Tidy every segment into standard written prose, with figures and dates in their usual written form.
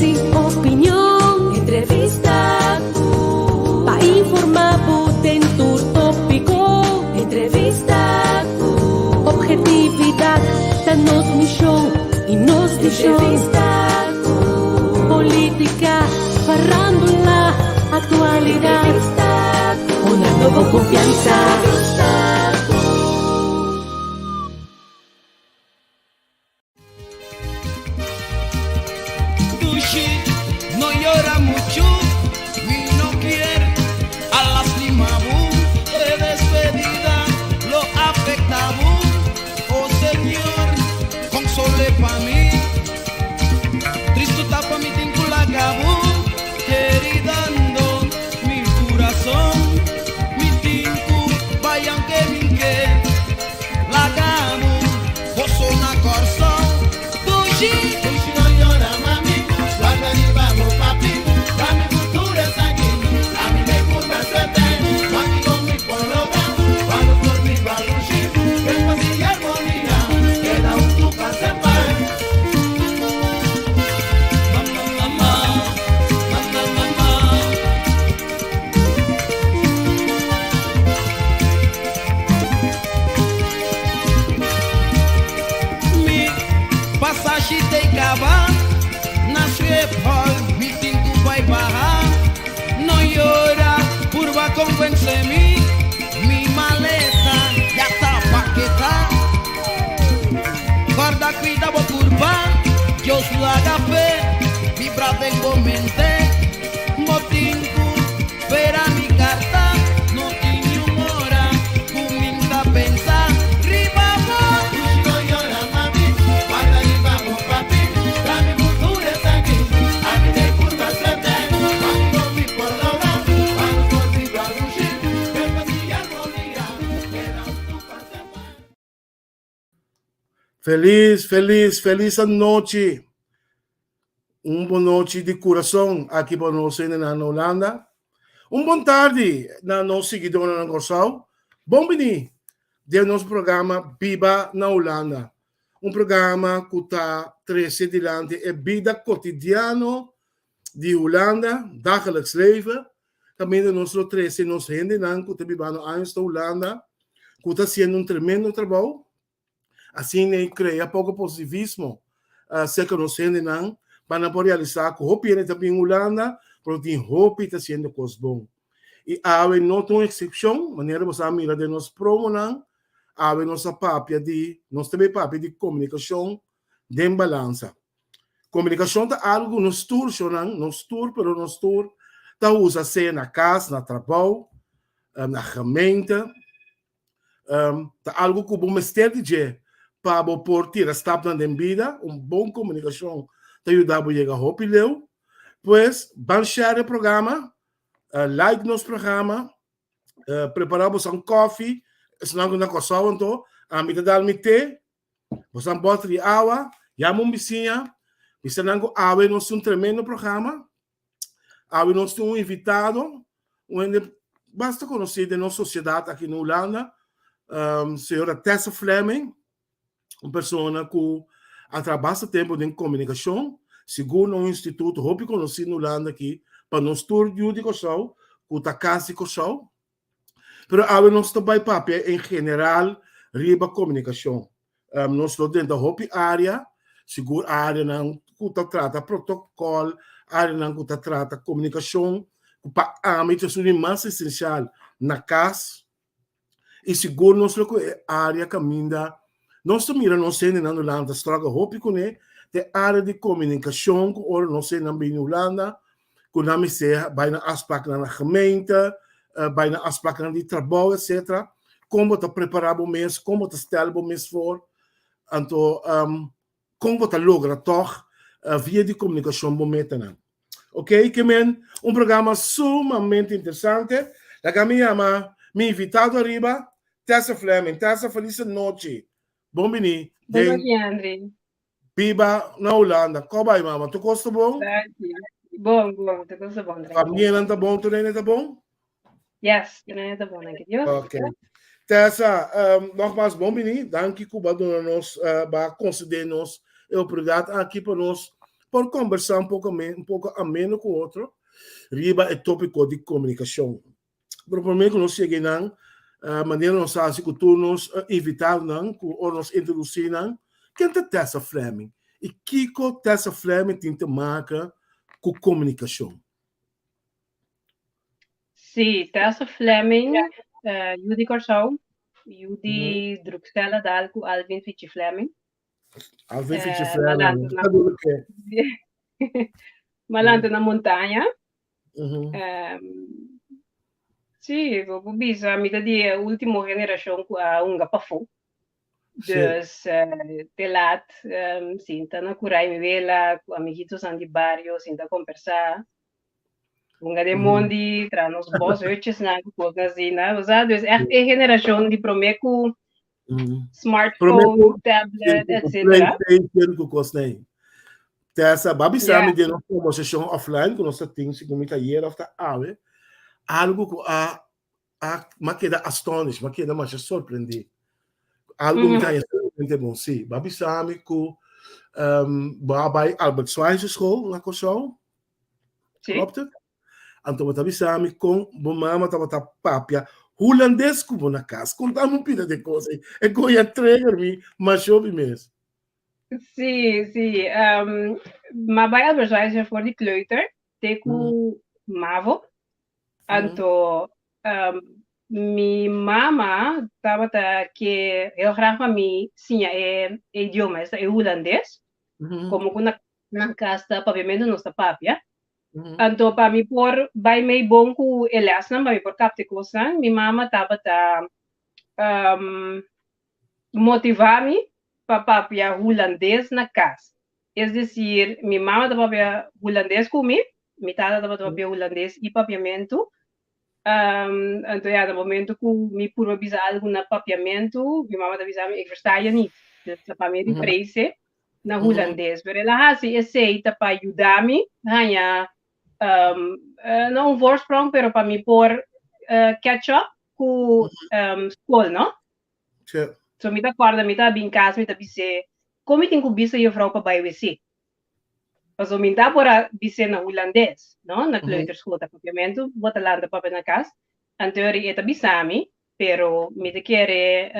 Análisis, opinion, entrevista. Pa informá bo den tur tópiko. Entrevista. Objetividat ta nos mishon i nos vishon. Entrevista. Polítika, farándula, aktualidat. Entrevista. Honrando bo konfiansa. Entrevista. Dushi no yora muchu mi no kier a lastima bo e despedida lo afecta bo oh Señor console pa mi tristu ta pa mi tin cu laga bo heridando mi curason mi tin cu bay aunke mi ke laga bo Boso na Kòrsou, dushi. Dushi no yora mami, warda riba bo papi, pa mi futuro esaki, ami me gusta suerte, wak kon mi por logra, pa nos por biba dushi, den pas i armonia, keda huntu pa semper. Mama, mama, mama, mama. Mi pasashi t'ei kaba na Schiphol, mi tin ku bai baha. No yora, purba konvensé mi, mi maleta ya ta paketá. Kòrda kuida bo kurpa, Dios laga fe vibra den bo mente. Bo tin ku Spera mi carta, no tin niun ora cu min ta pensa riba bo. Dushi no yora mami, warda riba bo papi, ta mi futuro esaki, ami ta e curva suerte, wak con mi por logra, pa nos por biba dushi, den paz y armonia, keda huntu pa semper. Felis, felis, felis anochi. Un bon nochi di kurason aki pa nos hendenan na Hulanda. Un bon tardi na nos siguidónan na Kòrsou. Bon biní den nos programa Biba na Hulanda. Un programa ku ta trese dilanti e bida kotidiano di Hulanda, dagelijks leven. Kaminda nos lo trese nos hendenan ku ta bibando años na Hulanda, ku ta hasiendo un tremendo trabou. Asina e krea poko positivismo serka nos hendenan pa nan por realisá ku hopi hende ta bin Hulanda, pero tin hopi ta hasiendo kos bon. I awe no ta un eksepshon, manera bo sa mira den nos promonan, awe nos a papia di, nos ta bay papia di komunikashon den balansa. Komunikashon ta algu ku nos tur shonnan, nos tur pero nos tur ta usa sea na kas, na trabou, na gemeente. Ta algu ku bo mester di dje pa bo por tira stapnan den bida. Un bon komunikashon ta yuda bo yega hopi leu. Pues ban share e programa, like nos programa, prepara boso un kofi, esnan ku na Kòrsou anto, ami ta dal mi te, Boso nan bòter di awa, yama un bisiña, bisa nan ku awe nos tin un tremendo programa, awe nos tin un invitado, un hende basta konosí den nos sosiedat aki na Hulanda, señora Tessa Fleming, un persona ku a traha basta tempu den komunikashon, sigur na un instituto hopi konosí na Hulanda aki pa nos tur yu di Kòrsou ku ta kas di Kòrsou. Pero awe nos ta bai papia en general riba komunikashon. Nos lo drenta hopi área, sigur áreanan ku ta trata protokòl, áreanan ku ta trata komunikashon, ku pa ami ta esun di mas esensial na kas. I sigur nos lo ku e área kaminda nos ta mira nos hendenan na Hulanda ta struggle hopi kuné, ta e área di komunikashon ku ora nos hendenan bini Hulanda ku nan mester bai na afspraaknan na gemeente, bai na afspraaknan di trabou etcetera. Kon bo ta prepará bo mes, kon bo ta stel bo mes for, anto kon bo ta logra tòg via di komunikashon bo metanan. Oké, ke men un programa sumamente interesante. Laga mi yama mi invitado ariba, Tessa Fleming. Tessa, felis anochi. Bon bini Bon den nochi, Andri. Biba na Hulanda. Ko bai mama? Tur kos ta bon? Danki. Bon, bon. Tur kos ta bon, tranquilo. Famianan ta bon? Tur hende ta bon? Yes, tur hende ta bon, danki Dios. Ok. Tessa, um, nogmaals bon bini. Danki ku ba duna nos, uh, ba conceder nos e oportunidad aki pa nos por kombersá un poko un poko ameno ku otro riba e tópiko di komunikashon. Pero promé ku nos yega einan, manera nos a hasi ku tur nos invitadonan ku ora nos introdusí nan, ken ta Tessa Fleming i kiko Tessa Fleming tin te maka ku komunikashon? Sí, Tessa Fleming, yu di Kòrsou, yu di Druxella Daal ku Alvin Fichi Fleming. Alvin Fichi Fleming, ta duna ke? M'a lanta na montaña. Sí, bo por bisa mi ta di e último generashon ku a hunga pafó. Dus te lat sinta na kurai mi wela ku amiguitosnan di bario sinta kombersá. Hunga den mondi, traha nos boshutjesnan ku kosnan asina. Bo sa, dus ègt e generashon di promé ku smartphone, tablet, etcetera. PlayStation ku kosnan ei. Tessa, bo a bisa mi den nos kombersashon offline ku nos ta tin segun mi ta ayera òf ta awe, algu ku a a m'a keda astonished, m'a keda masha sorprendí. Algu mi ta haña sumamente bon. Sí, bo a bisa mi ku bo a bai Albert Schweitzer School na Kòrsou. Sí. Klopt het? Anto bo ta bisa mi kon bo mama tabata papia hulandes ku bo na kas. Konta mi un pida di e kos ei. E kos a trigger mi masha hopi mes. Sí, sí. M'a bai Albert Schweitzer for di kleuter te ku mavo. Anto mi mama tabata ke heel graag pa mi siña e idioma, esta e hulandes. Komo ku na Na kas ta papiamentu nos ta papia. Anto pa mi por bai mei bon ku e lèsnan, pa mi por kapta e kosnan, mi mama tabata motivá mi pa papia hulandes na kas. Es desir, mi mama ta papia hulandes ku mi, mi tata tabata papia hulandes i papiamentu. Anto ya, na momento ku mi purba bisa algu na papiamentu, mi mama ta bisa mi, ik versta je niet. Dus ta pa mi rephrase na hulandes. Pero el a hasi esei ta pa yuda mi haña no un voorsprong, pero pa mi por catch up ku skol, no? So mi ta kòrda mi ta bin kas mi ta bis'é, kon mi tin ku bisa juffrouw pa bai wc? Pasobra mi ta por a bis'é na hulandes, no? Na kleuterschool ta papiamentu, bo ta lanta papia na kas. Anto e ta bisa mi, pero mi ta kere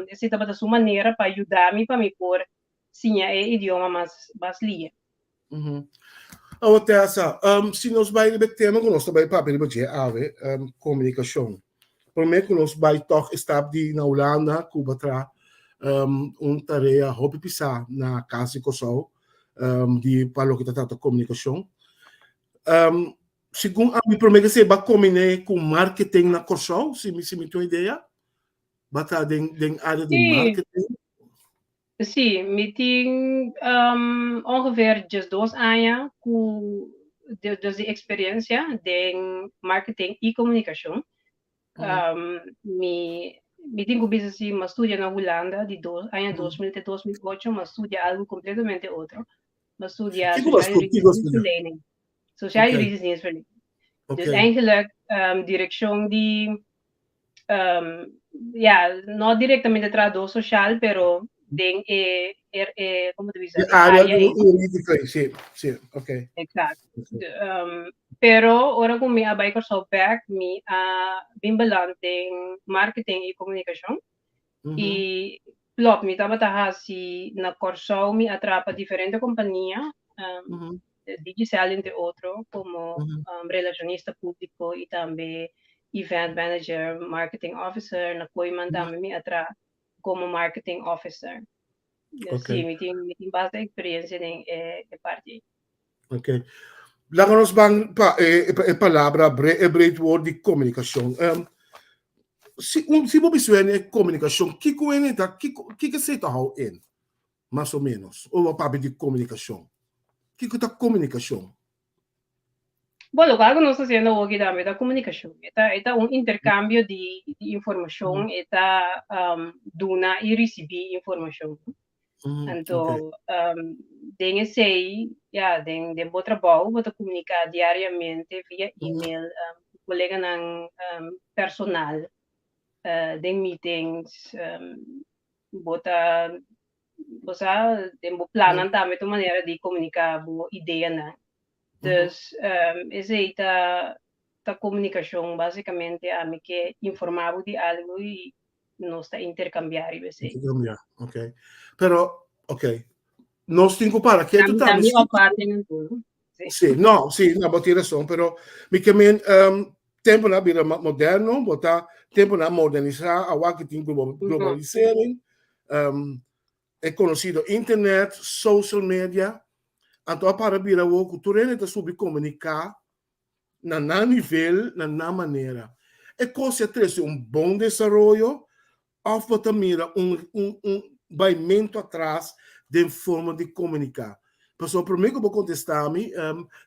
esei tabata su manera pa yuda mi pa mi por siña e idioma mas mas lie. Awo Tessa, si nos bai riba e tema ku nos ta bai papia riba dje awe, komunikashon. Promé ku nos bai tòg e stap di na Hulanda ku bo tra un tarea hopi pisá na Kas di Kòrsou di pa loke ta trata komunikashon. Segun ami promé ke bo a kombiné ku marketing na Kòrsou, si mi si mi tin un idea, bo a traha den den área di marketing. Sí, mi tin ongeveer diesdos aña ku dus di eksperensia den marketing i komunikashon. Mi mi tin ku bisa si mi a studia na Hulanda di dos aña 2000 te 2008, mi a studia algu kompletamente otro. Mi a studia Kiko bo a sociaal studia? Kiko juridisch bo a studia? dienstverlening. Sociaal juridisch dienstverlening. Dus eigenlijk direkshon di ja, no direktamente trahadó sosial, pero den e, e, e komo ta bisa, E e área área ei. jurídiko ei, sí, sí, ok. Exacto. Pero ora ku mi a bai Kòrsou bèk, mi a bin beland den marketing i komunikashon. I klopt, mi tabata hasi na Kòrsou, mi a traha pa diferente kompania, Digicel entre otro, komo relashonista públiko i tambe event manager, marketing officer. Na Kooyman tambe mi a traha komo marketing officer. Sí, mi tin mi tin basta eksperensia den e parti ei. Ok. Laga nos ban pa e e palabra bre e breed woord di komunikashon. Si un si bo bisa wende e komunikashon kiko wende ta kiko kiko esei ta hou in mas o menos ora bo papia di komunikashon? Kiko ta komunikashon? Bo lokual ku nos ta hasiendo awoki tambe ta komunikashon. E ta e ta un interkambio di di informashon, e ta duna i risibí informashon. Anto den esei, ya, den den bo trabou bo ta komuniká diariamente via email ku koleganan personal den meetings, bo ta. Bo sa, den bo plannan tambe ta un manera di komuniká bo ideanan. Dus esei ta ta komunikashon básikamente ami ke informá bo di algu i nos ta interkambiá riba esei. Interkambiá, ok. Pero, ok, nos tin ku para ketu tambe. Mi opvatting anto. Sí, no, sí, no, bo tin rason, pero mi ke men temponan a bira moderno, bo ta temponan a modernisá, awa ki tin globalisering, e konosido internet, social media, anto a para bira awor ku tur hende ta subi komuniká na nan nivel, na nan manera. E kos a trese un bon desaroyo Òf bo ta mira un un un baimentu atras den forma di komuniká? Pasobra promé ku bo kontestá mi,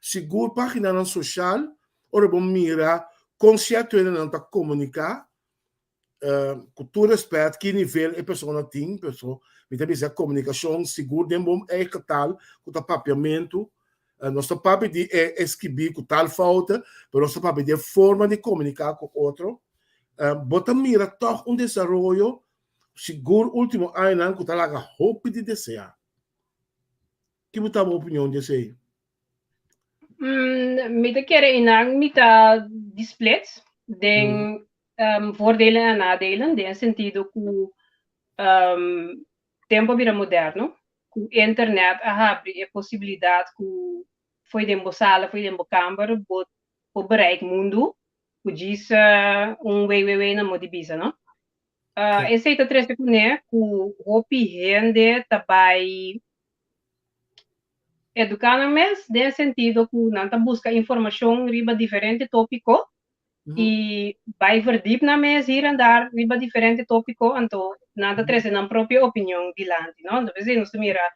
sigur páginanan soshal ora bo mira kon sierto hendenan ta komuniká, ku tur rèspèt ki nivel e persona tin, pasobra mi ta bisa komunikashon sigur den bo eigen taal ku ta papiamentu, nos ta papia di e skibí ku tal fouta, pero nos ta papia di e forma di komuniká ku otro. Bo ta mira tòg un desaroyo sigur último añanan ku ta laga hopi di deseá. Ki bo ta bo opinion di esei? Mi ta kere einan mi ta di splits den voordelen en nadelen, den e sentido ku tempu a bira moderno, ku internet a habri e posibilidat ku fo'i den bo sala, fo'i den bo kamber bo por bereik mundu ku djis un www na mo di bisa no. Esei ta trese kuné ku hopi hende ta bai eduká nan mes den e sentido ku nan ta buska informashon riba diferente tópiko i bai verdiep nan mes hir en dar riba diferente tópiko anto nan ta trese nan propio opinion dilanti no. Anto p'esei nos ta mira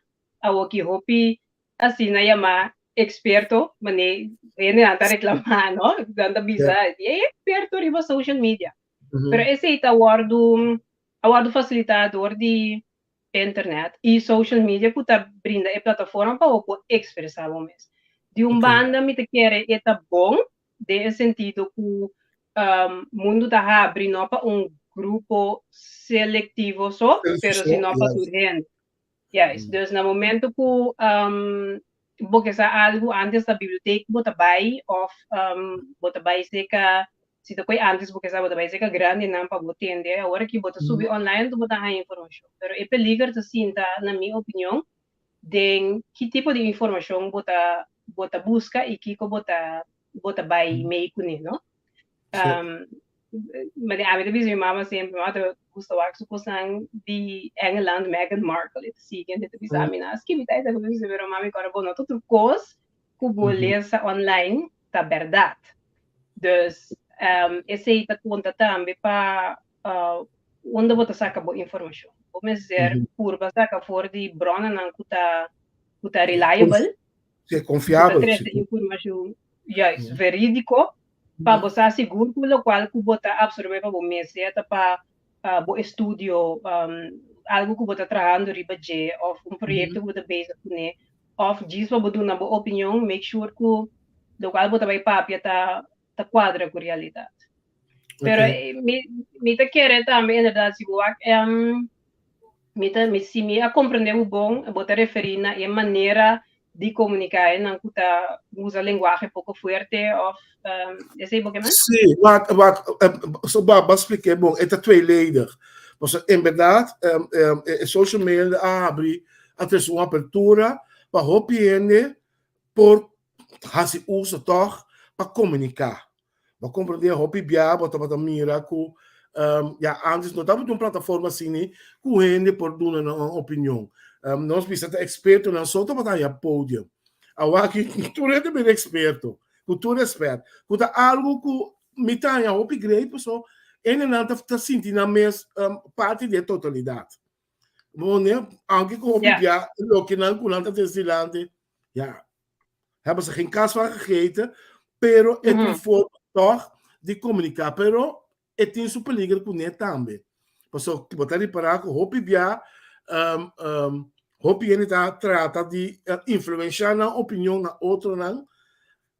awoki hopi Asina yamá eksperto, manera hendenan ta reklamá, no? Nan ta bisa, e eksperto riba social media. Pero esei ta wòrdu, a wòrdu fasilitá dor di internet i social media ku ta brinda e plataforma pa bo por ekspresá bo mes. Di un banda mi ta kere e ta bon den e sentido ku mundu ta habri no pa un grupo selektivo so, pero sino pa tur hende. Juist, dus na momento ku bo ke sa algu antes ta bibliotek bo ta bai of bo ta bai seka si ta koe antes bo ke sa bo ta bai seka grandinan pa bo tende awor aki bo ta subi online anto bo ta haña informashon pero e peliger ta sinta na mi opinion den ki tipo di informashon bo ta bo ta buska i kiko bo ta bo ta bai mei kuné no. Mane ami ta bisa mi mama semper, mi mama ta gusta wak su kosnan di Engeland, Meghan Markle, e ta sigui, e ta bisa ami nan, skibi ta esaki, mi bisa pero mami kòrda bo no ta tur kos ku bo lesa online ta bèrdat. Dus esei ta konta tambe pa unda bo ta saka bo informashon. Bo mester purba saka for di bronnanan ku ta ku ta reliable, Sí, konfiabel. Ku ta trese informashon juist, verídiko, pa bo sa sigur ku lokual ku bo ta absorbé pa bo mes, sea ta pa bo estudio, algu ku bo ta trahando riba dje òf un proyekto ku bo ta bezig kuné, òf djis pa bo duna bo opinion, make sure ku lokual bo ta bai papia ta ta kuadra ku realidat. Pero mi mi ta kere tambe inderdat si bo wak mi ta mi si mi a komprendé bo bon, bo ta referí na e manera di komuniká e nan ku ta usa lenguahe poko fuerte òf esei bo ke men? Sí, wak wak so bo a spliké bon, e ta tweeledig. Pasobra en bèrdat e social media a habri a trese un apertura pa hopi hende por hasi uso tòg pa komuniká. Bo a komprendé hopi bia bo tabata mira ku ya antes no tabata un plataforma asina ku hende por duna nan un opinion. Nos bisa ta ekspertonan so tabata haña podium. Awor aki tur hende bira eksperto, ku tur rèspèt, ku ta algu ku mi ta haña hopi grei pasobra hendenan ta sinti nan mes parti di e totalidat. Bo ne, aunke ku hopi bia loke nan ku nan ta destilante, ya, hebben ze geen kaas van gegeten, pero e tin forma toch di comunica, pero e tin su peliger kuné tambe. Paso bo ta ripará ku hopi bia hopi hende ta trata di influenshá nan opinion na otronan,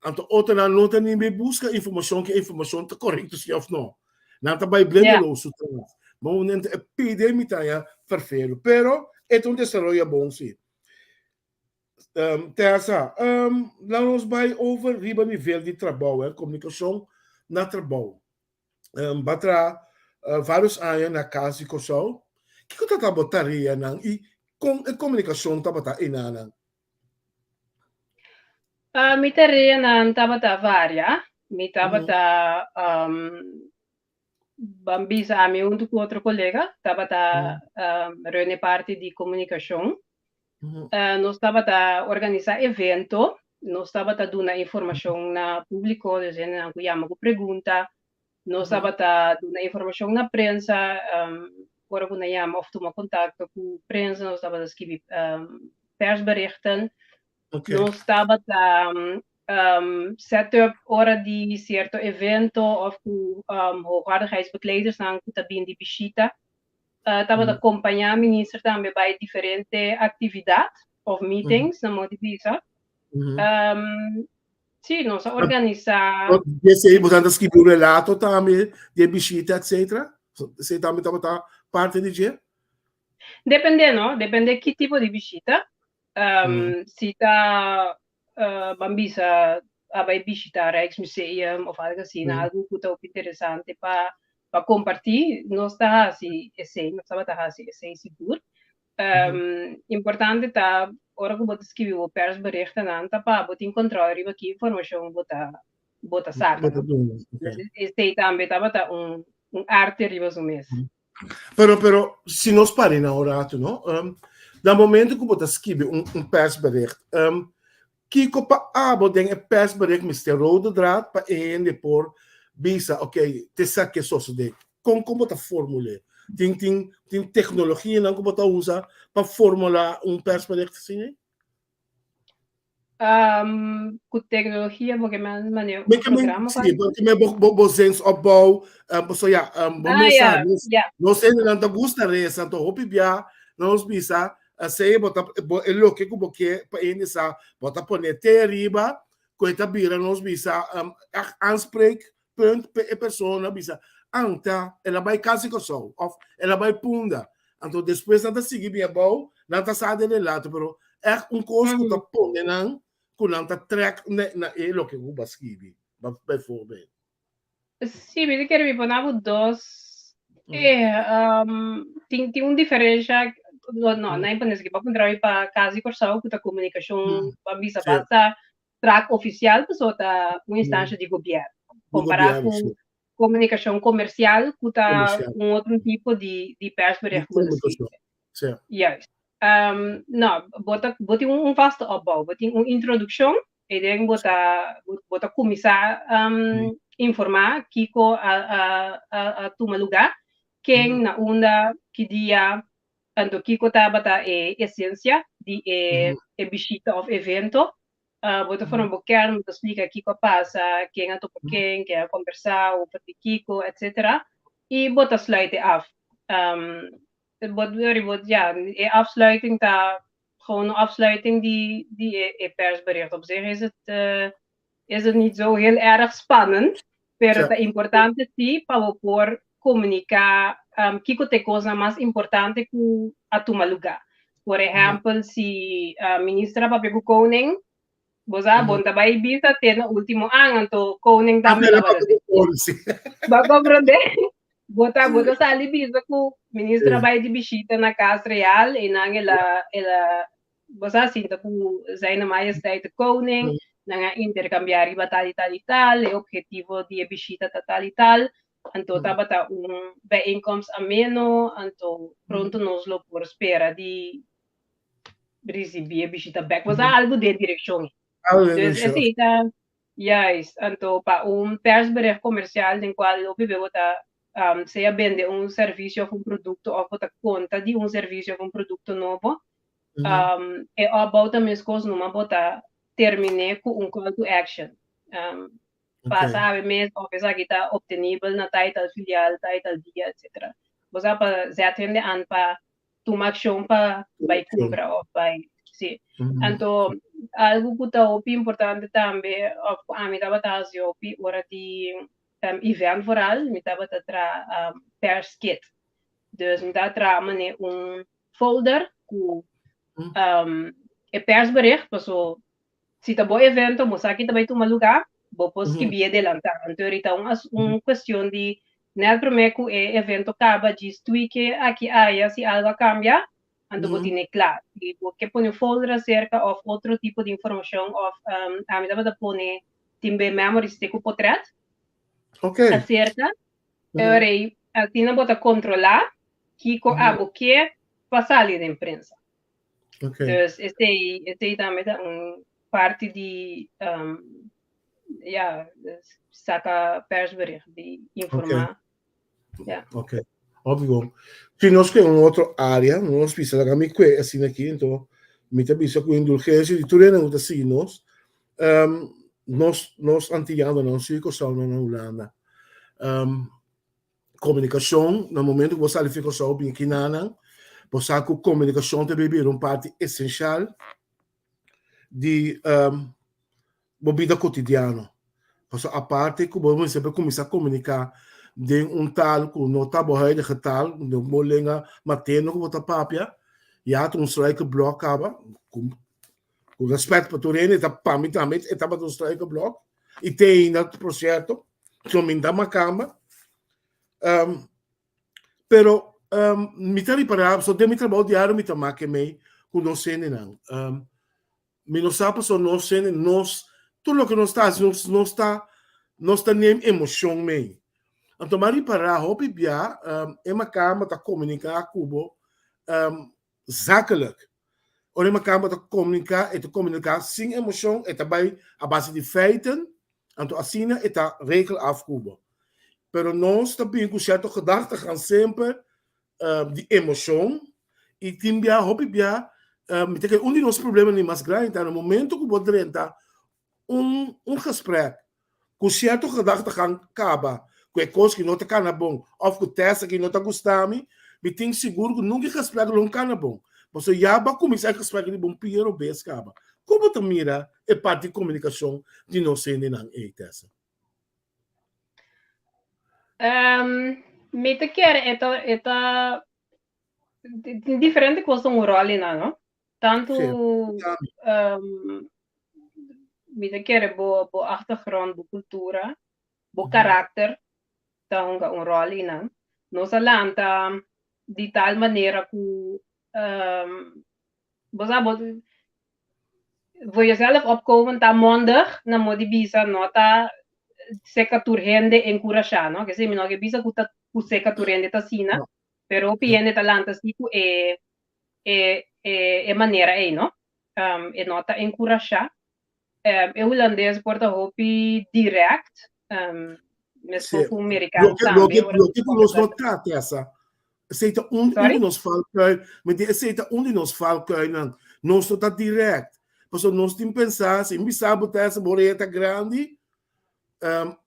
anto otronan no ta ni buska informashon ku e informashon ta korekto si òf no. Nan ta bai blindeloos su tras. Bo momento e pide mi ta haña ferfelu, pero E ta un desaroyo bon si. Tessa, laat nos bai over riba nivel di trabou, hè, komunikashon na trabou. Bo a traha vários aña na Kas di Kòrsou. Kiko tabata bo tareanan i kon e komunikashon tabata enanan? Mi tareanan tabata varia. Mi tabata ban bisa ami huntu ku otro kolega tabata run e parti di komunikashon. Nos tabata organisá evento, nos tabata duna informashon na públiko, dus hendenan ku yama ku pregunta. Nos tabata duna informashon na prensa, ora ku nan yama òf tuma kontakto ku prensa, nos tabata skibi persberichten. Nos tabata set up ora di sierto evento òf ku hoogwaardigheidsbekledersnan ku ta bin di bishita. Tabata kompañá minister tambe bai diferente aktividat òf meetings na modo di bisa. Sí, nos a organisá. Esei bo ta skibi un relato tambe di e bishita etcetera? Esei tambe tabata parti di dje? Depende no, depende ki tipo di bishita. Si ta ban bisa a bai bishita Rijksmuseum of algo asina, algo ku ta hopi interesante pa pa kompartí, nos ta hasi esei, nos tabata hasi esei sigur. Importante ta ora ku bo ta skibi bo persberichtennan ta pa bo tin kòntròl riba ki informashon bo ta bo ta saka, no? Esei tambe tabata un un arte riba su mes. Pero, pero, si nos pari na un rato, no? Na momento ku bo ta skibi un, un persbericht, kiko pa abo den e persbericht mester rode draad pa e hende por bisa, ok, te sa ke sosode. Kon, kon bo ta formul'é? Tin, tin, tin teknologianan ku bo ta usa pa formulá un persbericht asina? Ku teknologia bo ke men manera un programa Sí, bo ke men bo bo zinsopbouw, pasobra ya, bo Ah, mes sa, ya, nos ya. nos hendenan ta gusta resa, anto hopi bia nos bisa, sea bo ta bo e loke ku bo ke pa hende sa, bo ta pone te ariba ku e ta bira nos bisa ègt aanspreekpunt pa e persona bisa, anta el a bai Kas di Kòrsou òf el a bai Punda, Anto despues nan ta sigui bin abou, nan ta sa den relato, pero ègt un kos ku ta pone nan ku nan ta trèk na e loke ku bo a skibi, bijvoorbeeld. Sí, mi ta kere mi pone bo dos, tin tin un diferensha, no no, nan pone esaki, bo a puntra mi pa Kas di Kòrsou ku ta komunikashon, bo a bisa basta trak ofisial pasobra ta un instansha di gobièrnu, kompará ku Komunikashon komersial ku ta un otro tipo di di persbericht ku bo ta skibi. Juist. No, bo ta bo tin un vaste opbouw, bo tin un introdukshon i den bo ta bo ta kuminsá informá kiko a a a tuma lugá, ken, na unda, ki dia, anto kiko tabata e esensia di e e bishita òf evento. Bo ta forma bo kern, bo ta splika kiko a pasa, ken a topa ken, ken a kombersá over di kiko, etsetera. I bo ta sluit e af. Bo bo ya, e afsluiting ta gewoon un afsluiting di di e e persbericht. Op zich is het is het niet zo heel erg spannend, pero ta importante si pa bo por komuniká kiko ta e kosnan mas importante ku a tuma lugá. Por ehèmpel, si minister a papia ku koning, bo sa, bo no ta bai bisa te na último aña, anto koning tambe tabata den. Bo a komprondé? Bo ta bo ta sali bisa ku minister a bai di bishita na Kas Real i nan el a el a bo sa sinta ku Zijne Majesteit de Koning, nan a interkambiá riba tal i tal i tal, e ophetivo di e bishita ta tal i tal, anto tabata un bijeenkomst ameno, anto pronto nos lo por spera di risibí e bishita bèk. Bo sa algu den direkshon ei. Dus esei ta, juist, anto pa un persbericht komersial den kual hopi bes bo ta sea bende un servisio òf un produkto òf bo ta konta di un servisio òf un produkto nobo, e opbouw ta meskos numa bo ta terminé ku un call to action. Pasa awe mes òf esaki ta optenibel na tal i tal filial, tal i tal dia, etsetera. Bo sa pa zet hende an pa tuma akshon pa bai kumpra òf bai, si. Anto algu ku ta hopi importante tambe òf ku ami tabata hasi hopi ora di event vooral, mi tabata traha perskit. Dus mi tabata traha manera un folder. ku e persbericht, paso si ta bo evento, bo sa ki ta bai tuma lugá, bo por skibié delantá. Anto ori ta un un kuestion di nèt promé ku e evento kaba djis tweak aki aya si algu a kambia, anto bo tine kla. Si bo ke pone un folder aserka òf otro tipo di informashon òf ami tabata pone tin be memory stick ku potrèt aserka, e ora ei asina bo ta kontrolá kiko abo ke pa sali den prensa. Dus esei esei tambe ta un parti di ya saka persbericht di informá. Ya. Ok. Obvio. Si nos ke un otro área, nos bisa laga mi kue asina aki, enton mi ta bisa ku indulgensia di tur hende ku ta sigui nos, nos nos antiyanonan si Kòrsou nan na Hulanda. Komunikashon, na momento ku bo sali fi Kòrsou bin kinanan, bo sa ku komunikashon ta bira un parti esenshal di bo bida kotidiano. Pasobra aparte ku bo mester por kuminsá komuniká den un taal ku no ta bo huidige taal, den bo lenga materno ku bo ta papia, ya ta un struikelblok kaba, ku rèspèt pa tur hende, ta pa mi tambe e tabata un struikelblok i te ainda por sierto, so mi ta makamba. Pero mi ta ripará, so den mi trabou diario mi ta make mei ku nos hendenan. Mi no sa pasobra nos hende, nos, tur loke nos ta hasi, nos, nos ta, nos ta neem emoshon mei. Anto mi a ripará hopi bia e makamba ta komuniká ku bo zakelijk. Ora e makamba ta komuniká, e ta komuniká sin emoshon, e ta bai a base di feiten, anto asina e ta regel af ku bo. Pero nos ta bin ku sierto gedachtegang semper di emoshon i tin bia, hopi bia, mi ta kere un di nos problemanan di mas grandi ta na momento ku bo drenta un un gesprek ku sierto gedachtegang kaba ku e kos ki no ta kana bon òf ku tèst aki no ta gusta mi, mi tin sigur ku nunka e gesprek lo no kana bon. Pasobra ya bo a kuminsá e gesprek riba un pia robes kaba. Kon bo ta mira e parti di komunikashon di nos hendenan ei, Tessa? Mi ta kere e ta e ta tin diferente kos ta un ròl einan, no? Tantu mi ta kere bo bo achtergrond, bo kultura, bo karakter ta hunga un ròl einan. Nos a lanta di tal manera ku bo sa bo voor jezelf opkomen ta mondig na modo di bisa no ta seka tur hende enkurashá, no? Kese mi no ke bisa ku ta ku seka tur hende ta asina, pero hopi hende ta lanta si ku e e e e manera ei, no? E no ta enkurashá. E hulandes por ta hopi direct, meskos ku un merikano tambe. Loke loke ku nos no ta, Tessa, esei ta un un di nos valkuil, mi di esei ta un di nos valkuilnan, nos no ta direct. Pasobra nos tin pensa, si mi bisa bo Tessa bo oreha ta grandi,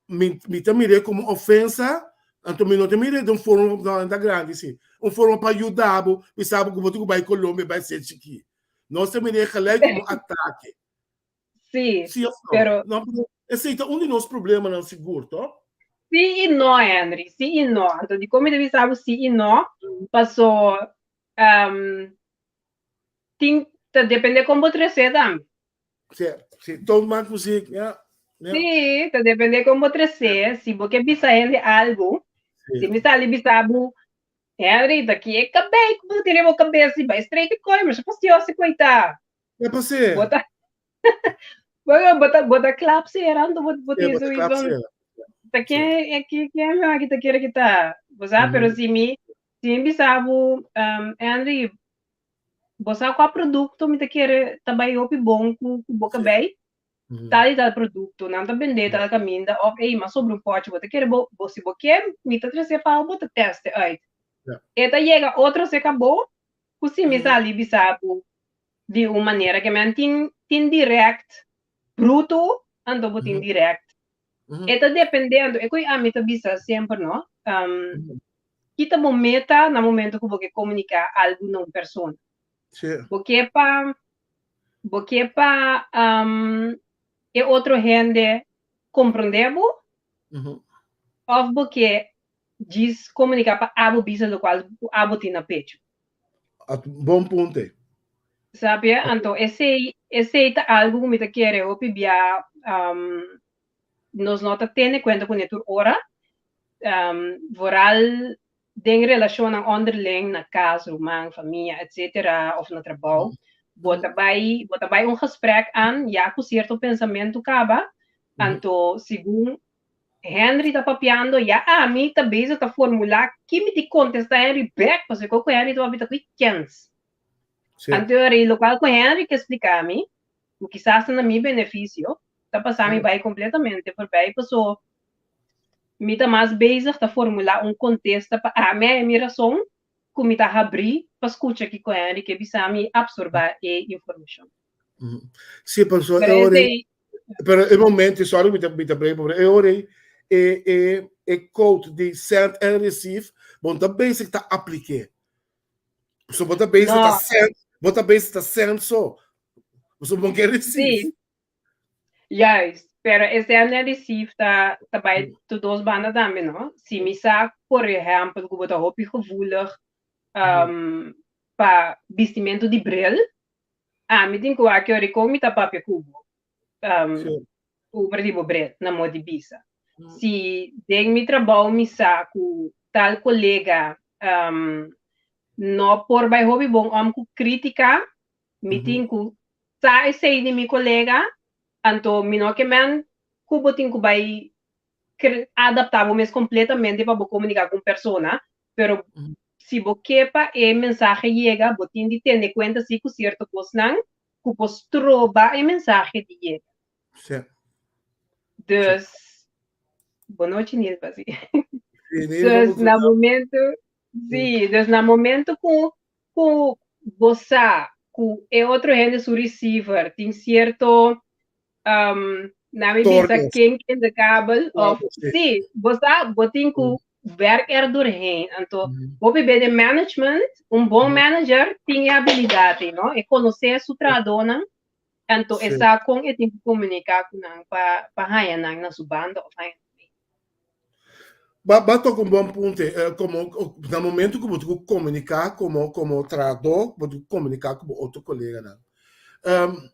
mi mi ta mir'é komo ofensa, anto mi no ta mir'é den un forma no ta grandi si, un forma pa yuda bo, bisa bo ku bo tin ku bai Colombia bai ser chikí. Nos ta mir'é gelijk komo atake. Sí, Sí of no? pero No, pero esei ta un di nos problemanan sigur, to? Sí i no, Henry, sí i no. Anto dikon mi ta bisa bo sí i no? Paso tin ta depende kon bo trese tambe. Sí, sí, toon maakt muziek, ja. Ja. Sí, ta depende kon bo trese. Si bo ke bisa hende algu, si mi sali bisa bo, Henry, ta ki e kabei ku bo tin riba bo kabes i bai straight e koi, masha fastioso e koi ta. Ja, pasé. Bo ta, bo ta, bo ta klap sera, anto bo, bo Sí, tin bo ta zoiets klap van, sera. ta Sí. ken, ken, ken mi aki ta kere kita. Bo sa, pero si mi, si mi bisa bo, Henry, Bo sa kua produkto mi ta kere ta bai hopi bon ku ku bo kabei? Tal i tal produkto, nan ta bendé tal kaminda òf ei mas sobra un pòchi bo ta kere bo bo si bo ke mi ta trese pa bo bo ta tèste uit. E ta yega otro serka bo ku si mi sali bisa bo di un manera ke men tin tin dirèkt brutu anto bo tin dirèkt. E ta dependé anto e ku ami ta bisa semper no. Ki ta bo meta na momento ku bo ke komuniká algu na un persona? Sí. Bo ke pa bo ke pa e otro hende komprondé bo? Òf bo ke djis komuniká pa abo bisa lokual ku abo tin na pechu? Bon punto. Sabi? Anto esei ta algu ku mi ta kere hopi bia nos no ta tene kuenta kuné tur ora. Vooral den relashonnan onderling na kas, ruman, famia, etcetera, òf na trabou. Bo ta bai bo ta bai un gesprek aan ya ku sierto pensamentu kaba, anto segun Henry ta papiando, ya ami ta bezig ta formulá ki mi tin kontestá Henry bèk, pasobra ku Henry ta papia ta ku kens. Anto e lokual ku Henry ke splika mi, ku kisas ta na mi benefisio, ta pasa mi bai kompletamente forbij, paso mi ta mas bezig ta formulá un kontesta pa ami haña mi rason, ku mi ta habrí pa skucha kiko Henry ke bisa mi i apsorbá e informashon. Sí, paso e ora ei, pero e momento, sorry mi ta mi ta break, pero e ora ei e e e code di send and receive, bo no ta bezig ta aplik'é. So bo ta bezig ta send, bo ta bezig ta send so. So bo no ke receive. Sí. Juist, pero e send en receive ta ta bai tur dos banda tambe, no? Si mi sa, por ehèmpel, ku bo ta hopi gevoelig pa bistimentu di bril, ami tin ku wak yori kon mi ta papia ku bo over di bo bril, na moda di bisa. Si den mi trabou mi sa ku tal kolega no por bai hopi bon om ku kritika, mi tin ku sa esei di mi kolega, anto mi no ke men ku bo tin ku bai adaptá bo mes kompletamente pa bo komuniká ku un persona, pero si bo ke pa e mensahe yega, bo tin di tene kuenta si ku sierto kosnan ku por stroba e mensahe di yega. Sí. Dus, bonochi Nilva, sí. Sí, Nilva, Dus na momento, sí, dus na momento ku ku bo sa ku e otro hende su receiver tin sierto um, na mi bisa Torres. kink in de kabel of Torres, sí. sí, bo sa bo tin ku werk er doorheen. Anto, hopi be den management, un bon manager tin e habilidad ei, no? E konosé su trahadónan, anto e sa kon e tin ku komuniká ku nan pa pa haña nan na su banda of haña nan mee. Ba ba toka un bon punto, eh, komo na momento ku bo tin ku komuniká komo komo trahadó, bo tin ku komuniká ku bo otro koleganan. Um,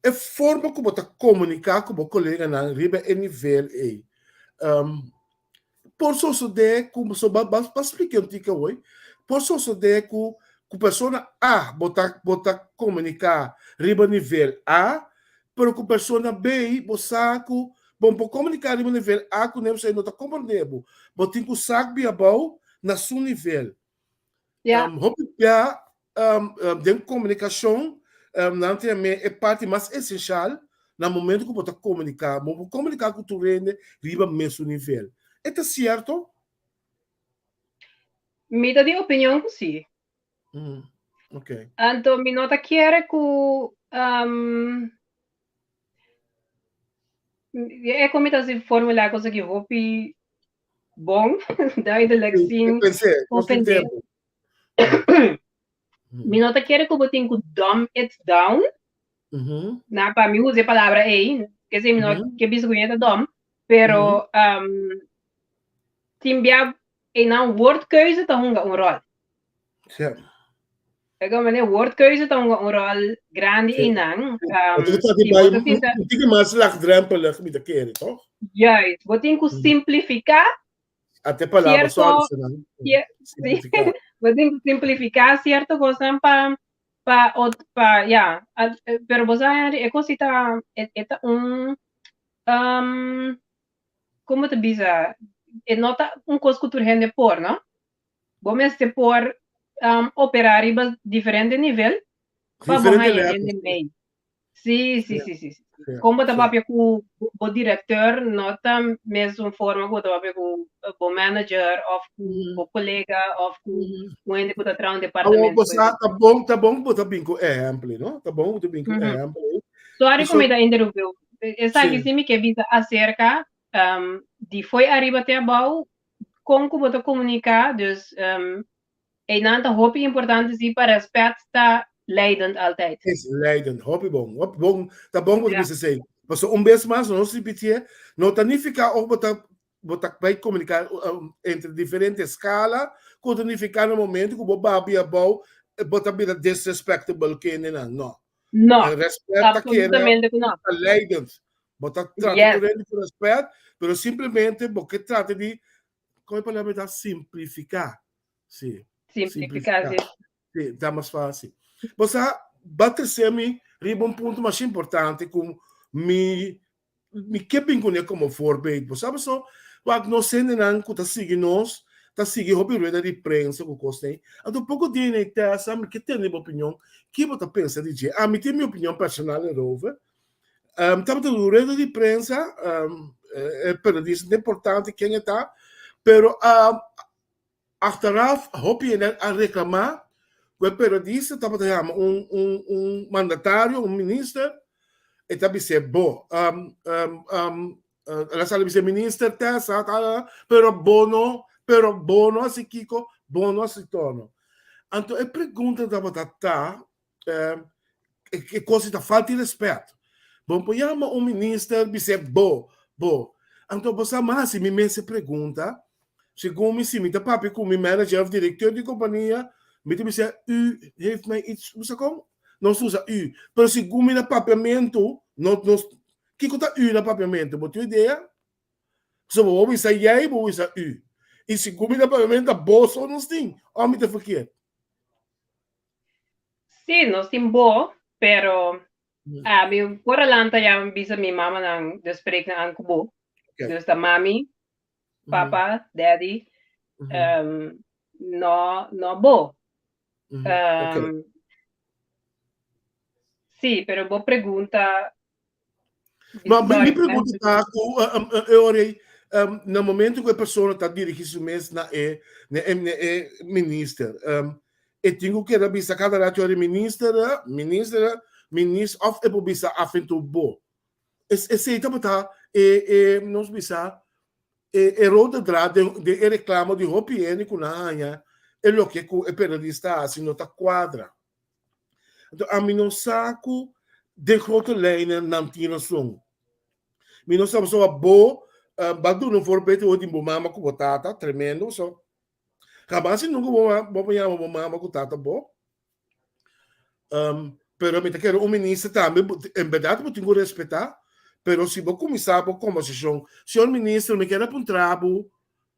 e forma ku bo ta komuniká ku bo koleganan riba e nivel ei por sosodé ku so ba ba splika un tiki awor por sosodé ku ku persona A bo ta bo ta komuniká riba nivel A pero ku persona B bo sa ku bo no por komuniká riba nivel A ku pasobra e no ta komprondé bo bo tin ku sak bia abou na su nivel. Ja. Hopi bia den komunikashon nan ta yam'é e parti mas esenshal na momento ku bo ta komuniká. Bo por komuniká ku tur hende riba mesun nivel. E ta sierto? Mi ta di opinion ku si. Ok. Anto mi no ta kere ku e ku mi ta hasi formulá kos aki hopi bon, duidelijk, sin ofendé. Mi no ta kere ku bo tin ku dumb it down. Na pa mi usa e palabra ei, kese mi no ke bisa ku mi ta dumb, pero tin bia einan woordkeuze ta hunga un ròl. Sí. E como ne woordkeuze ta hunga un ròl grandi einan. Si bo ta sinta Un tiki mas laagdrempelig mi ta kere, toch? Juist, bo tin ku simplifiká Ate palabra, cierto, sorry, Fernando. Sí, bo tin ku simplifiká cierto kosnan pa pa ot pa ya, pero bo sa Henry e kos ta e ta un um komo ta bisa e no ta un kos ku tur hende por no. Bo mester por um operá riba diferente nivel pa bo Diferente haña levels. hende mee. Sí, sí, sí, sí. Sí, Kon bo ta sí. papia ku bo direkteur no ta mesun forma ku bo ta papia ku bo manager òf ku bo kolega òf ku un hende ku ta traha un Awor departamento. bo sa, ta bon, ta bon ku bo ta bin ku ehèmpel, no? Ta bon ku bo ta bin ku ehèmpel. Sorry ku Paso mi ta interrumpí bo. Esaki sí. sí mi ke bisa aserka di fo'i ariba te abou kon ku bo ta komuniká, dus Einan ta hopi importante si pa respet ta leidend altijd. Es leidend, hopi bon, hopi bon, ta bon ku bo ta Ja. bisa esei. Pasobra un bes mas nos ripitié, no ta nifiká of bo ta bo ta bai komuniká entre diferente skala, ku ta nifiká na momento ku bo babia abou, bo ta bira disrespectable kendenan, no. No, Respet ta keda absolutamente ku no. ta leidend. Bo ta trata tur hende ku respet, pero simplemente bo ke trata di, kon e palabra ta? Simplifiká. Sí. Simplifiká, sí. Sí, ta mas fácil. Bo sa, bo a trese mi riba un punto masha importante ku mi Mi ke bin kuné komo voorbeeld. Bo sa paso, wak nos hendenan ku ta sigui nos, ta sigui hopi rueda di prensa ku kos nei. Anto poko dia nei Tessa, mi ke tende bo opinion, ki bo ta pensa di dje? Ami tin mi opinion personal erover. Tabata un rueda di prensa, e periodista ta importante ken e ta, pero Achteraf hopi hende a reclama cu e periodista tabata yama un un un mandatario, un minister, e ta bis'é bo. El a sali bis'é minister Tessa, ta, pero bo no, pero bo no haci kico, bo no haci tono. Anto e pregunta tabata ta, e cos ta falta di respet. Bo por yama un minister bis'é bo, bo. Anto bo sa mas si mi mes e pregunta, segun mi si mi ta papia cu mi manager of directeur di compania, mi ta bisa u heeft mij iets, bo sa con? Nos ta usa u, pero segun mi na papiamento, no nos, kico ta u na papiamento? Bo tin idea? Pasobra bo bisa jij, bo bisa u. Y segun mi na papiamento ta bo so nos tin, of mi ta verkeerd? Sí, nos tin bo, pero ami por a lanta ya bisa mi mamanan, dus spreek nan an ku bo. Dus ta mami, papa, daddy, no, no bo. Sí, pero bo pregunta Ma mi pregunta ta ku e ora ei na momento ku e persona ta dirigí su mes na e na e na e minister e tin ku keda bisa kada rato ora minister minister minister òf e por bisa af en toe bo. Esei tabata e e nos bisa e e rode draad den den e reklamo di hopi hende ku nan haña e loke ku e periodista a hasi no ta kuadra. Anto ami no sa ku den grote lijnen nan tin rason. Mi no sa pasobra bo ba duna un voorbeeld hoor di bo mama ku bo tata, tremendo so. Hamas i nunka bo bo por yama bo mama ku tata bo. Pero mi ta kere un minister tambe, en berdad bo tin ku respetá, pero si bo kuminsá bo kombersashon, señor minister mi kere puntra bo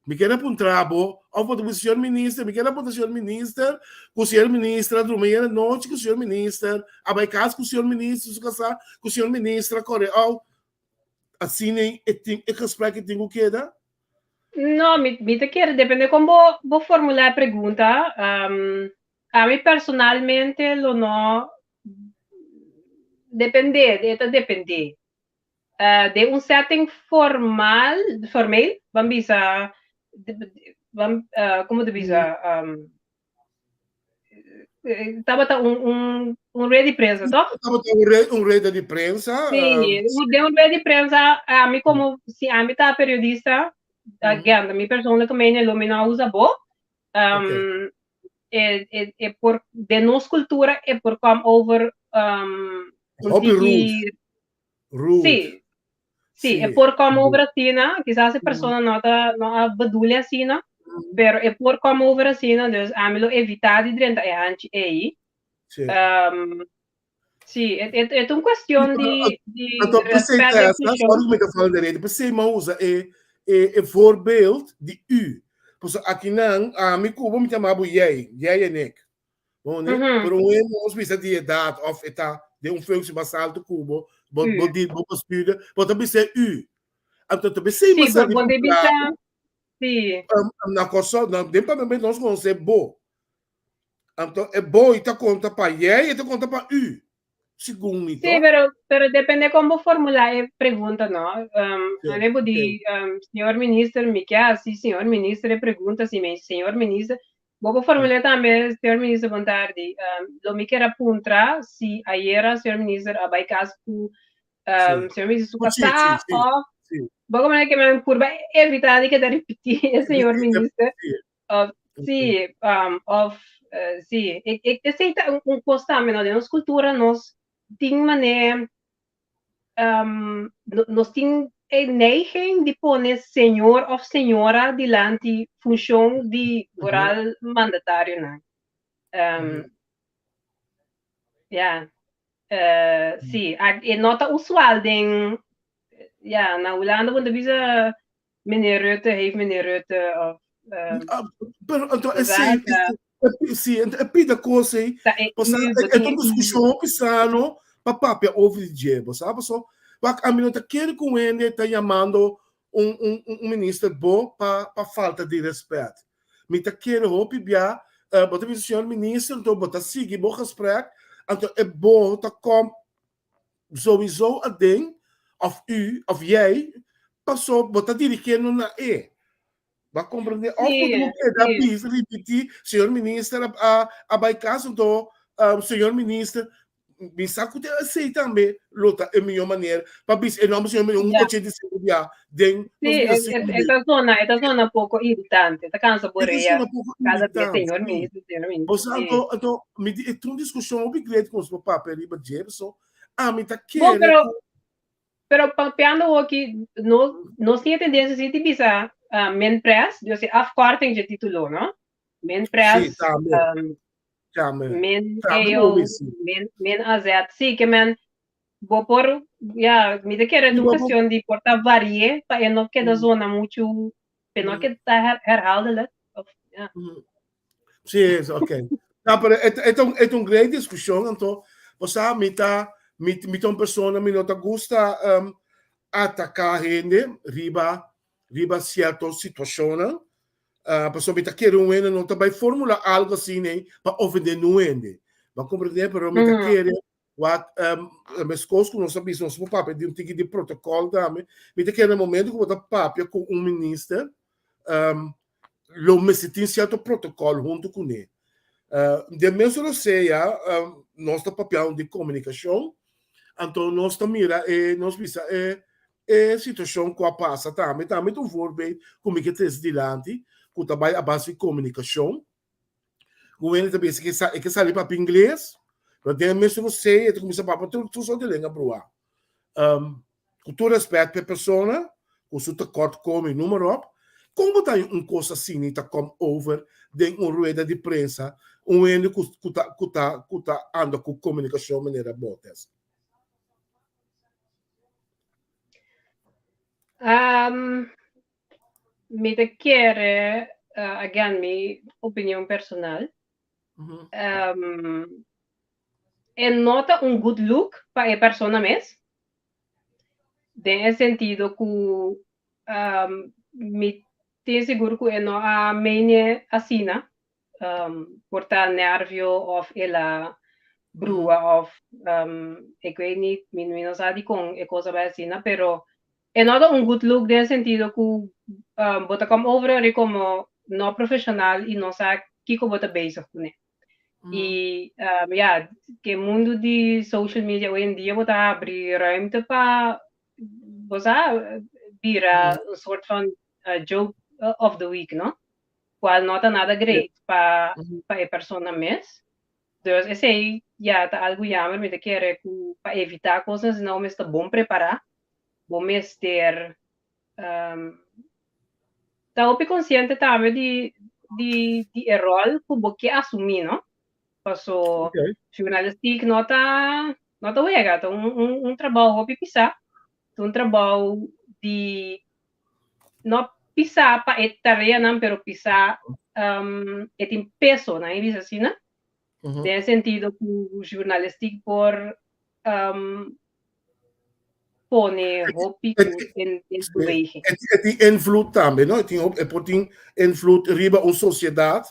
Mi kier a puntra bo, of bo ta bisa señor minister, mi kier a puntra señor minister ku señor minister a drumi ayer anochi ku señor minister a bai kas ku señor minister su kasá, ku señor minister a kore out. Asina e tin e gesprek e tin ku keda? No, mi mi ta kere depende kon bo bo formula e pregunta. Ami personalmente lo no depende, e ta depende. Den un setting formal, formeel, ban bisa, ban, como te bisa, tabata un, un, un rueda di prensa, toch? Tabata un re, un rueda di prensa. Sí, den un rueda di prensa, ami como, si ami ta periodista, again, mi persoonlijke mening, lo mi no a usa bo. E, e, e por, den nos cultura, e por come over, un Hopi tiki rude. Rude. Sí. Sí, e por come over asina, kisas e persona no ta no a bedoel asina, pero e por come over asina, dus ami lo evita di drenta e hanchi ei. Sí. Sí, e, e, e ta un cuestion di, di Anto, p'esei respet den Tessa, funcion. sorry ku mi ta fala derecho, p'esei mi a usa e, e, e voorbeeld di u. Pasobra akinan, ami ku bo mi ta yama bo jij, jij en ik. Bo ne? Pero un hende nos bisa di edad of e ta den un functie mas alto ku bo, bo bo di bo bestuurder, bo ta bisa u. Anto ta bisa Sí, mas bo, bo debe bisa, sí. Na Kòrsou, na den Papiamento nos konosé bo. Anto e bo i ta konta pa jij, e ta konta pa u. Segun mi, Sí, toch? pero, pero depende kon bo formula e pregunta, no? Sí, Ane bo di, señor minister, mi ke hasi señor minister e pregunta, si mi señor minister, bo por formula tambe, señor minister, bon tardi, lo mi kier a puntra si ayera señor minister a bai kas ku señor minister su Ku Chichi, kasá sí, òf sí. bo komo ke men purba evita di keda ripití e señor minister. Of sí, of sí, e, e, esei ta un, un kos tambe, no? Den nos kultura nos tin mané, no, nos tin e neiging di pone señor of señora dilanti funshon di vooral mandatarionan. Ja. Sí, e no ta usual den, ja, na Hulanda bo ta bisa meneer Rutte, heeft meneer Rutte of Ah, pero anto e sí, sí, anto e pida kos ei, pasobra e ta un diskushon hopi sano pa papia over di dje, bo sa, paso wak ami no ta kere ku un hende ta yamando un un un minister bo pa pa falta di respet. Mi ta kere hopi bia, bo ta bisa señor minister, anto bo ta sigui bo gesprek, anto e bo ta kom sowieso aden, of u, of jij, paso bo ta dirigiendo na e. Bo a comprende? Of bo tin keda bisa, ripiti, señor minister a a bai cas, anto señor minister, Mi sa ku ta esei tambe lo ta e mihó manera pa bisa e nòmber Señor mi un 85 bia den Sí, e ta zona, e ta zona poko iritante, ta kansa borea kada bia Señor minister, Señor minister. Bo sa anto, anto mi di e ta un diskushon hopi great ku nos por papia riba dje, paso ami ta kere ku. Pero papiando hoki, nos nos tin e tendensia si di bisa min pres, dus e afkorting dje titulo, no? Min pres, Sí, tambe. Tambe. Min Tambe EO, bo wisi. min, min AZ. Sí, ke men bo por, ja, mi ta kere Sí, un bo por. cuestión di por ta varié pa e no keda zona muchu, pa e no keda ta her, herhaaldelijk. Of, ja. Sí, es ok. No, pero e ta, e ta un, e ta un great discusión, anto, bo sa, mi ta, mi, mi ta un persona, mi no ta gusta um, ataká hende riba, riba cierto situacionnan, Pasobra mi ta kere un hende no ta bai formula algo asina ei pa ofende nun hende. Bo a komprendé? Pero mi ta kere wak meskos ku nos a bisa nos por papia di un tiki di protokòl tambe. Mi ta kere na momento ku bo ta papia ku un minister lo mester tin sierto protokòl huntu kuné. Den mesun rosea nos ta papiando di komunikashon, anto nos ta mira e nos bisa e E situashon ku a pasa tambe, tambe ta un voorbeeld ku mi ke trese dilanti, ku ta bai a base di komunikashon. Ku hende ta bisa ke e ke sali papia ingles, pero den e mesun rosei e ta kuminsá papia tur tur sort di lenga bruá. Ku tur rèspèt pa e persona, ku su tekort komi, noem maar op, kon bo ta haña un kos asina ta kom over den un rueda di prensa, un hende ku ku ta ku ta ku ta anda ku komunikashon manera bo, Tessa? Um, mi ta kere, uh, again, mi opinion personal. Um, e no ta un good look pa e persona mes. Den e sentido ku um, mi tin sigur ku e no a mene asina. um, por ta nervio of el a brua of um, ik weet niet, mi, mi no sa dikon e cosa bai asina, pero e no ta un good look den sentido ku um, bo ta kom over ori como no profesional y no sa kiko bo ta bezig kuné. Y um, ja, ke mundo di social media hoy en dia bo ta abri ruimte pa bo sa bira un soort van uh, joke of the week, no? Cual no ta nada great pa pa e persona mes. Dus esey ya ta algo jammer, mi ta kere cu pa evita cosnan asina bo mester bon prepara, bo mester ta hopi consciente tambe di di di e rol cu bo ke asumi no, paso journalistiek no ta no ta wega, ta un un trabao hopi pisa, ta un trabao di no pisá pa e tareanan, pero pisá um, e tin peso, nan e bisa asina. Den e sentido ku journalistiek por um, pone hopi ku en, en beweging. E tin invloed tambe, no? E tin e por tin invloed riba un sociedad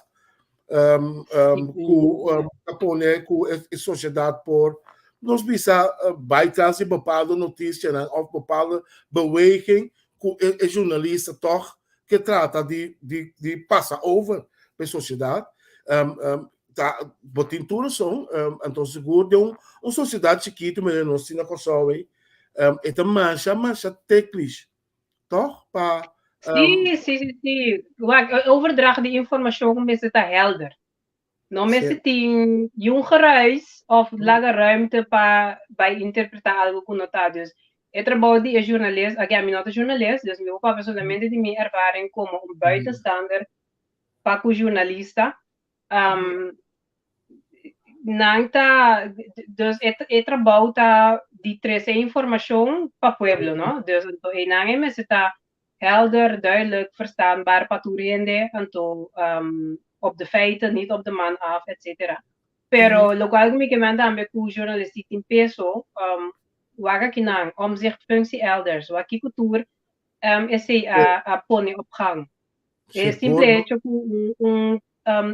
um, um, ku um, ta pone ku e, e sociedad por nos bisa uh, bai tras di bepaalde noticianan of bepaalde beweging ku e, e journalista toch ke trata di, di, di pasa over pa e sociedad. Um, um, ta, bo tin tur rason, um, anto sigur den un, un sociedad chikitu manera nos tin na Kòrsou ei, um, e ta masha, masha teklish Toch? Pa, Sí, sí, sí, sí. Wak, e overdracht di informacion mester ta helder. No mester tin yun geruis of laga ruimte pa bai interpreta algo cu no ta. Dus e trabou di e journalist, again, mi no ta journalist, dus mi por papia solamente di mi ervaring como un buitenstander pa cu journalista. Nan ta, dus e trabou ta di trese informashon pa pueblo, no? Dus anto einan e mester ta helder, duidelijk, verstaanbaar pa tur hende, anto op de feiten, niet op de man af, etcetera. Pero lokual ku mi ke men tambe ku journalistiek tin peso, wak akinan, omzichtfunctie elders, wak kiko tur esei a pone op gang. E simple hecho ku un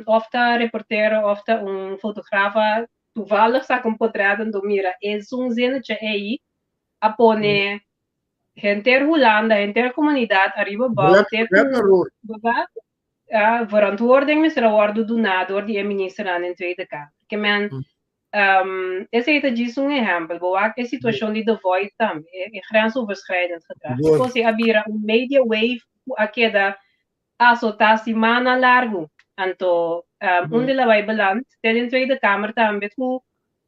of ta reportero of ta un fotografa toevallig saka un potret anto mira esun zinnetje ei a pone henter Hulanda, henter komunidat ariba bou te ku verantwoording mester a wòrdu duná dor di e ministernan den Tweede Kamer. Ke men esei ta djis un ehèmpel. Bo wak e situashon di The Voice tambe, e grensoverschrijdend gedrag. E kos ei a bira un media wave ku a keda asotá simannan largu. Anto un di la bai beland te den Tweede Kamer tambe ku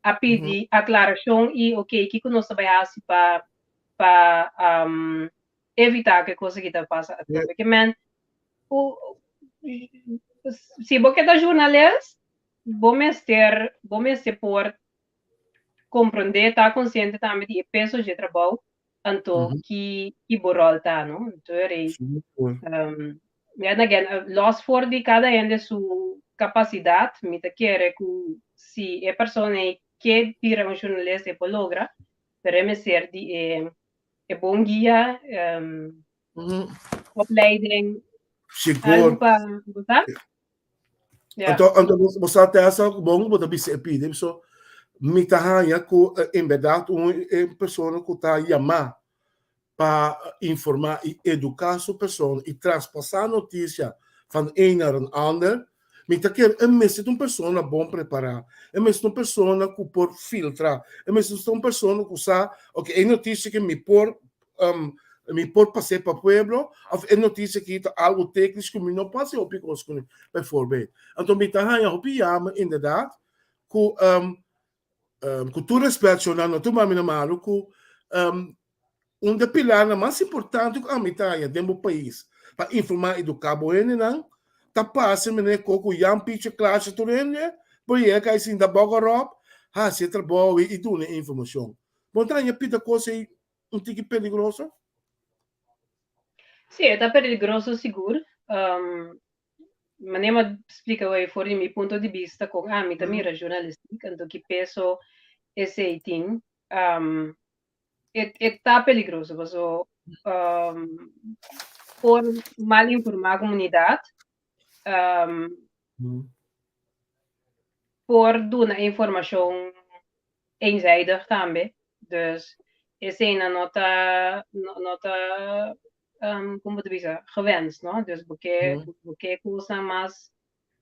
a pidi aklarashon i oke kiko nos ta bai hasi pa pa evitá ku e kos aki ta pasa atrobe. Ke men ku si bo ke ta journalist bo mester bo mester por komprondé, ta konsiente tambe di e peso dje trabou, anto ki ki bo ròl ta, no? Anto e en again, lòs for di kada hende su kapasidat, mi ta kere ku si e persona ei ke bira un journalist e por logra, pero e mester di e e bon guia, opleiding, algu pa bo sa. Ja. Anto, anto bo sa Tessa, bon bo ta bisa e pidi, so mi ta haña ku en berdad un e persona ku ta yamá pa informá i eduká su persona i traspasá notisia van een naar een ander, mi ta kere e mester ta un persona bon prepará, e mester ta un persona ku por filtra, e mester ta un persona ku sa, ok, e notisia ke mi por mi por pas'é pa pueblo of e noticia aki ta algo técnico ku mi no por hasi hopi kos kuné, bijvoorbeeld. Anto mi ta haña hopi yama inderdaad ku ku tur respet shonnan no tuma mi na malu ku un di e pilarnan mas importante ku ami ta haña den bo pais pa informá i eduká bo hendenan ta pasa manera ku ku Jan Pietje Klaasje tur hende por yega kai sinta bògòròp hasi e trabou i duna e informashon. Bo no ta haña pita kos ei un tiki peligroso? Sí, e ta peligroso sigur. Manera mi a splika hoy for di mi punto di bista kon ami ta mira journalistiek, anto ki peso esei tin. E e ta peligroso paso por mal informá komunidat, por duna informashon eenzijdig tambe. Dus eseinan no ta no ta kon bo ta bisa gewenst no. Dus bo ke bo ke kosnan mas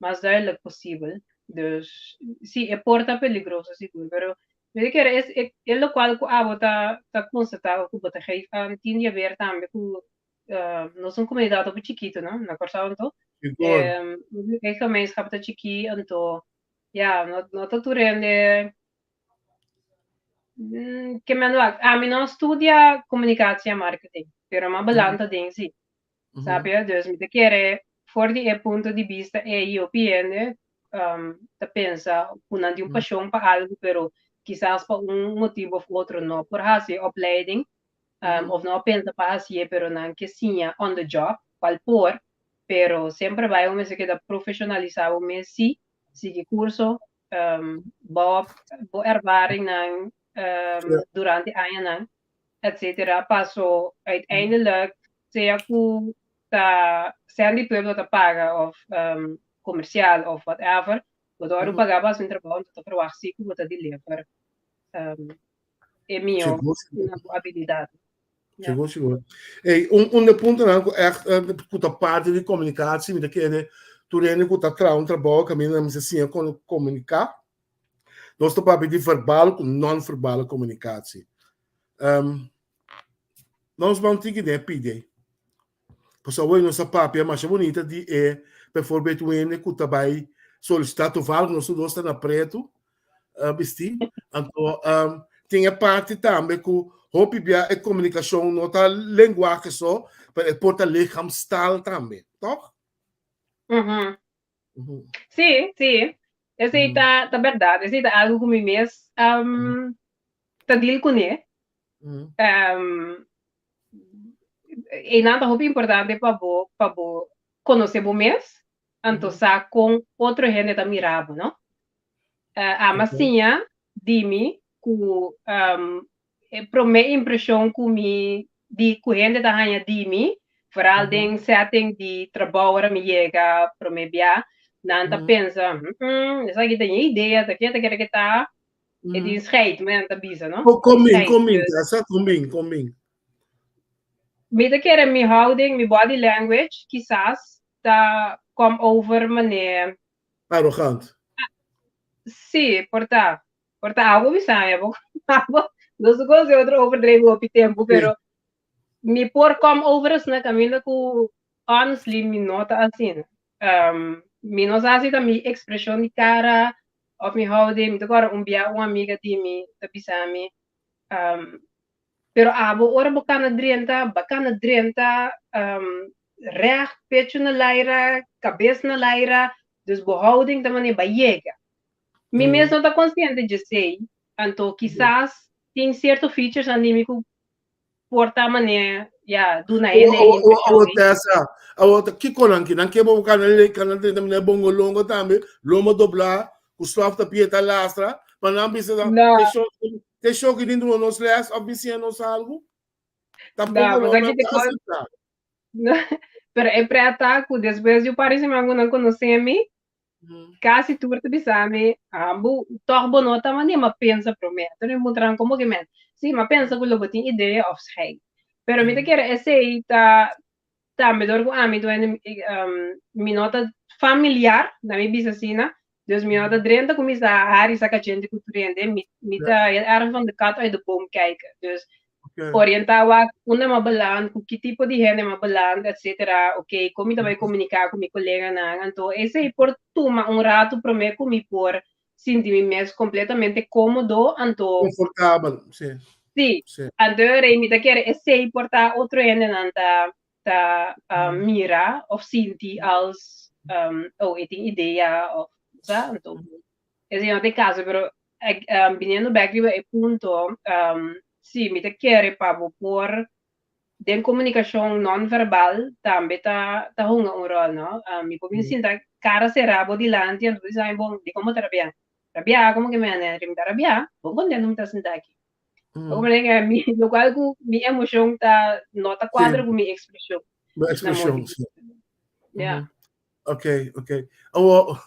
mas duidelijk posibel. Dus si e por ta peligroso sigur pero mi ta kere es e lokual ku abo ta ta konstatá òf ku bo ta geef aan tin di haber tambe ku nos un komunidat hopi chikitu no na Kòrsou anto e gemeenschap ta chikí anto Ya, no, no ta tur hende ke men wak. Ami no studia komunikatie en marketing, pero m'a belanta den si. Sabi? Dus mi ta kere for di e punto di bista ei hopi hende ta pensa ku nan tin un pashon pa algu, pero kisas pa un motibu of otro no por hasi e opleiding, of no a pensa pa hasié, pero nan ke siña on the job, kual por, pero semper bai bo mester keda profesionalisa bo mes si, sigui curso, bou bo ervaringnan durante añanan etcetera paso uiteindelijk sea cu ta sea di pueblo ta paga of comercial of whatever bo ta wòrdu paga pa hasi un trabou enton ta verwagt si cu bo ta deliver e mihó na bo abilidad. Ja. Sigur, sigur. Hey, un, un de puntonan ku echt eh, ku ta parte di komunikatie, mi ta kere tur hende ku ta traha un trabou kaminda nan mester siña kon komuniká. Nos ta papia di verbal ku non-verbale komunikatie. Um, nos ban tiki den e pidi ei. Pasobra awor nos a papia masha bunita di e bijvoorbeeld un hende ku ta bai solisitá toevallig nos tur dos ta na pretu bistí. Anto tin e parti tambe ku hopi bia e komunikashon no ta lenguahe so, pero e por ta lichaamstaal tambe, tòg? Sí, sí. Esei ta ta bèrdat, esei ta algu ku mi mes ta deal kuné. Einan ta hopi importante pa bo pa bo konosé bo mes, anto sa kon otro hende ta mira bo, no? Ami a siña di mi ku e promé impreshon ku mi di ku hende ta haña di mi, foral den setting di trabou ora mi yega promé bia, nan ta pensa, esaki ta ña idea, ta ke ta kere ke ta, e tin scheid, men ta bisa, no? Kon bin, kon bin, Tessa, kon bin, kon bin? Mi ta kere mi houding, mi body language, kisas ta kom over manera. Arrogant. Sí, por ta. Por ta abo bisa mi, abo, abo, nos kos e otro overdreven hopi tempu, pero mi por kom over asina kaminda ku honestly mi no ta asina. Um, mi no sa si ta mi ekspreshon di kara òf mi houding, mi ta kòrda un bia un amiga di mi ta bisa mi, um, pero abo ora bo kana drenta, ba kana drenta um, recht, pechu na laira, kabes na laira, dus bo houding ta manera ba yega. Mi mes no ta konsiente djesei, anto kisas tin sierto features nan di mi ku por ta manera, ya, duna hende e impreshon Awor ei. Tessa, awor ta kiko nan ki? Nan ke bo kana le kana drenta manera bongo longo tambe, lombo doblá, ku slof ta pie ta lastra, pa nan bisa ta No. te show te show ki tin duna nos les òf bin siña nos algu? No, Tampoko pues no aki nan te ta kos aseptá. Pero e pret ta ku despues di un par di siman ku nan konosé mi, Casi tur ta bisa mi, ah, bo, toch bo no ta manera m'a pensa promé. Anto mi puntra nan, como ke men? Sí, m'a pensa ku lo bo tin idea of schijn. Pero mi ta kere esei ta tambe dor ku ami duende mi no ta familiar, na mi bisa asina, dus mi no ta drenta kuminsá hari saka djente ku tur hende, mi mi ta heel erg van de kat uit de boom kijken. Dus orientá wak unda m'a beland, ku ki tipo di hende m'a beland, etcetera, ok, kon mi ta bai komuniká ku mi koleganan, anto esei por tuma un ratu promé ku mi por sinti mi mes kompletamente kómodo, anto. Konfortabel, sí. Sí, anto rei mi ta kere esei por ta otro hendenan ta ta mira òf sinti als oh e tin idea òf sa, anto esei no ta e kaso, pero Biniendo bek riba e punto, sí, mi ta kere pa bo por den komunikashon non-verbal tambe ta ta hunga un ròl, no? Mi por bin sinta kara será bo dilanti anto bo bisa mi, bon, dikon bo ta rabiá? Rabiá? Komo ke mi a Henry? Mi ta rabiá? Bon kontentu mi ta sinta aki. Bo comprende ke mi lokual ku mi emoshon ta no ta kuadra ku mi ekspreshon. Bo ekspreshon, sí. Ja. Ok, ok. Awo,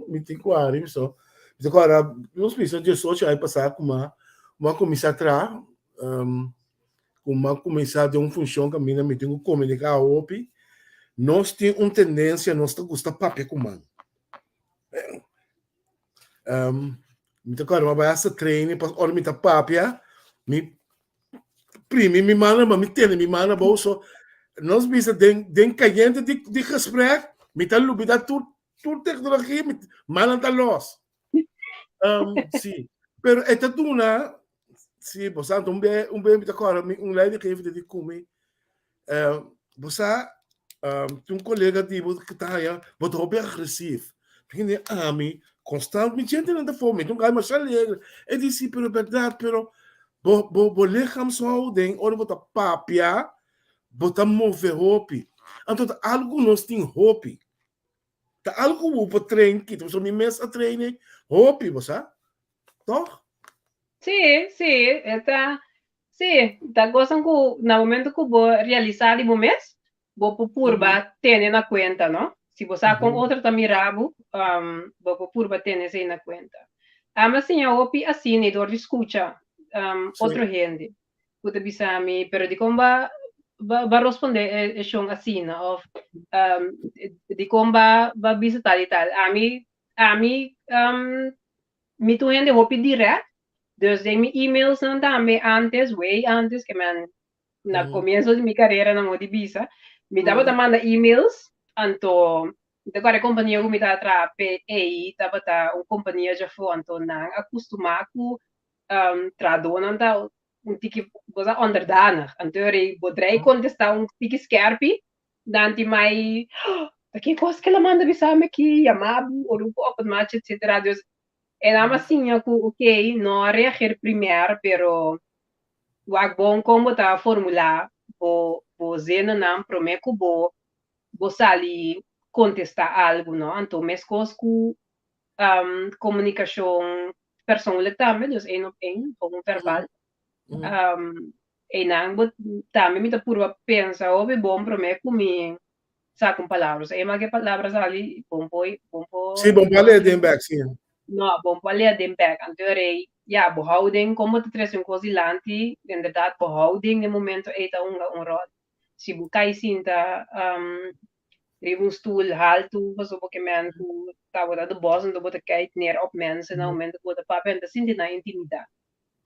mi tin ku ari so. Mi ta kòrda, nos bisa 18 aña pasá ku m'a m'a kuminsá traha, ku m'a kuminsá den un funshon kaminda mi tin ku komuniká hopi. Nos tin un tendensia, nos ta gusta papia ku man. Mi ta kòrda m'a bai hasta training pas ora mi ta papia, mi primi mi man ma mi tene mi man abou so nos bisa den den cayente di di gesprek mi ta lubida tur tur tecnologia mi mannan ta los um, sí pero e ta duna sí bo sa un be un be mi ta kòrda mi un leidinggever di ku mi eh, bo sa um, tin un kolega di bo ku ta haña bo ta hopi agresief. Hende ami konstant mi djentenan ta for mi ta un gai masha alegre. E di si pero bèrdat pero bo bo bo lichaamshouding ora bo ta papia bo ta move hopi. Anto ta algu ku nos tin hopi. Ta algu ku bo por train kita pasobra mi mes a train e hopi bo sa. Tòg? Sí, sí, e ta, sí, ta kosan ku na momento ku bo realisá di bo mes, bo por purba tene na kuenta, no? Si bo sa kon otro ta mira bo, bo por purba tene esei na kuenta. Ami a siña hopi asina dor di skucha otro hende ku ta bisa mi, pero dikon bo a rospondé e shon asina? Òf dikon bo a bisa tal i tal? Ami, ami Mi ta un hende hopi direct, dus den mi emailsnan tambe antes, way antes, ke men na comienzo di mi carera nan di bisa, mi tabata manda emails, anto mi ta kòrda e kompania ku mi tabata traha p'e ei tabata un kompania djafó, anto nan a kustumá ku trahadónan ta un tiki bo sa onderdanig, anto e bo drei kontestá un tiki skèrpi, nan tin mai. Ta ki kos ku el a manda bisa mi aki, yama bo, o roep op het matje, etcetera. Dus e nan a siña ku ok, no a reageer primer, pero wak bon kon bo ta formulá bo bo zinnennan promé ku bo bo sali kontestá algu, no. Anto meskos ku komunikashon persoonlijk tambe, dus één op één, gewoon verbal. Einan bo tambe mi ta purba pensa hopi bon promé ku mi saka un palabra. So eenmaal ku e palabra sali, bon por bon por. Sí, bon por a lea den bèk, sí. No, bon por a lea den bèk. Anto rei, ya, bo houding, kon bo ta trese un kos dilanti, inderdaad bo houding den momento ei ta hunga un ròl. Si bo kai sinta riba un stoel haltu pasobra bo ke men ku tabata de bòs, anto bo ta kijk neer op mensen na momento ku bo ta papia, nan ta sinti nan intimidá.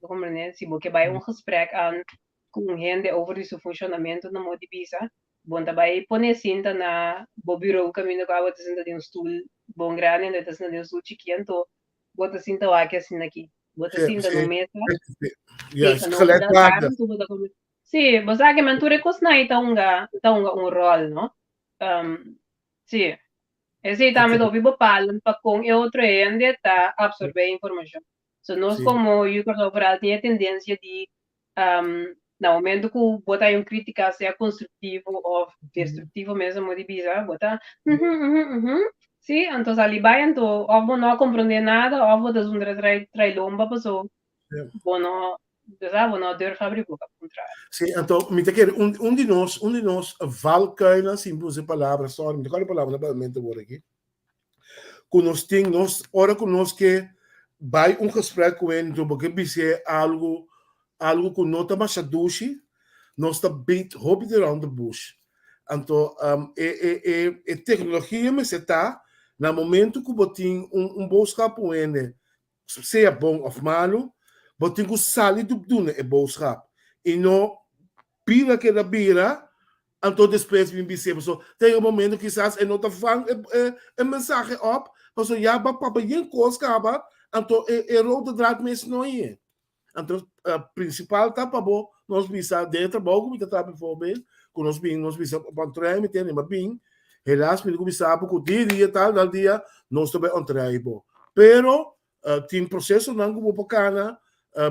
Bo comprende? Si bo ke bai un gesprek aan ku un hende over di su funshonamentu na modo di bisa, bo no ta bai pone sinta na bo buró kaminda ku abo ta sinta den un stul bon grandi anto e ta sinta den un stul chikí anto bo ta sinta wak asina aki. Bo ta sinta na un mesa tegenover di elkaar anto bo ta kombe. Sí, bo sa ke man tur e kosnan ei ta hunga ta hunga un ròl, no? Sí. Esei tambe ta hopi bepalend pa kon e otro hende ta absorbé informashon. So nos komo Yu Kòrsou vooral tin e tendensia di na momento ku bo ta hay un kritika sea konstruktivo òf destruktivo mes amo di bisa bo ta uhu uhu uhu si anto sali bai anto òf bo no a komprondé nada òf bo ta zundra trai trai lomba paso bo no bo sa bo no durf habri boka kontra. Si anto mi ta kere un un di nos un di nos valkuilen si mi por usa e palabra sorry mi ta kòrda e palabra na mente awor aki. Ku nos tin nos ora ku nos ke bai un gesprek ku hende bo ke bis'é algu algu ku no ta masha dushi nos ta beat hopi di round the bush anto e e e e teknologia mester ta na momento ku bo tin un un boodschap pa un hende sea bon òf malu bo tin ku sali duna e boodschap i no bira keda bira Anto despues mi bis'é, paso ta yega un momento kisas e no ta vang e e e mensahe op, paso ya bo a papia yen kos kaba, anto e e rode draad mes no ye. Anto principal ta pa bo nos bisa den e trabou ku mi ta traha bijvoorbeeld, ku nos bin nos bisa pa ontruim mi tene, mi a bin, helaas mi tin ku bisa bo ku dia dia tal tal dia nos ta bai ontruim bo. Pero tin procesonan ku bo por kana,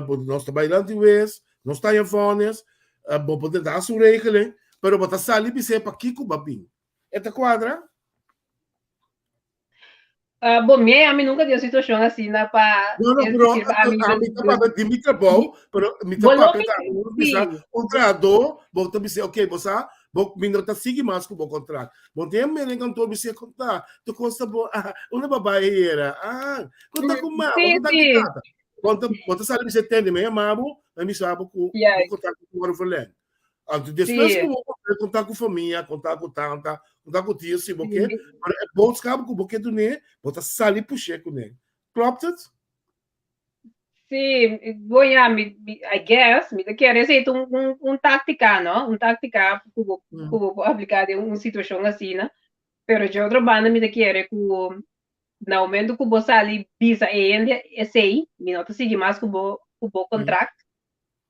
bo nos ta bai lanti wes, nos ta haña vònes, bo por tenta hasi un regeling, pero bo ta sali bis'é pakiko bo a bin. E ta kuadra? Bo mi, ami nunka tin un situashon asina pa No, no, pero ami ta papia di mi trabou, pero mi ta papia tambe bo bisa un trahadó, bo ta bis'é, ok, bo sa, bo mi no ta sigui mas ku bo kontrakt. Bo tin e mene kantor bis'é konta, tu kos ta bon, ah, unda bo a bai ayera? Ah, konta ku mama, konta ku tata. Bo ta, bo ta sali bis'é tende, mi a yama bo, mi a bisa bo ku bo kontrakt ta wòrdu verlèng. Anto despues ku bo konta ku famia, konta ku tanta, konta ku tio si bo ke, pero e boodschap ku bo ke dun'é, bo ta sali push'é kuné. Klopt het? Sí, bon ya, mi, mi, I guess, mi ta kere esei ta un, un, un táctica, no? Un táctica ku bo, ku bo por apliká den un situashon asina. Pero dje otro banda mi ta kere ku na momento ku bo sali bisa e hende esei, mi no ta sigui mas ku bo, ku bo kontrakt.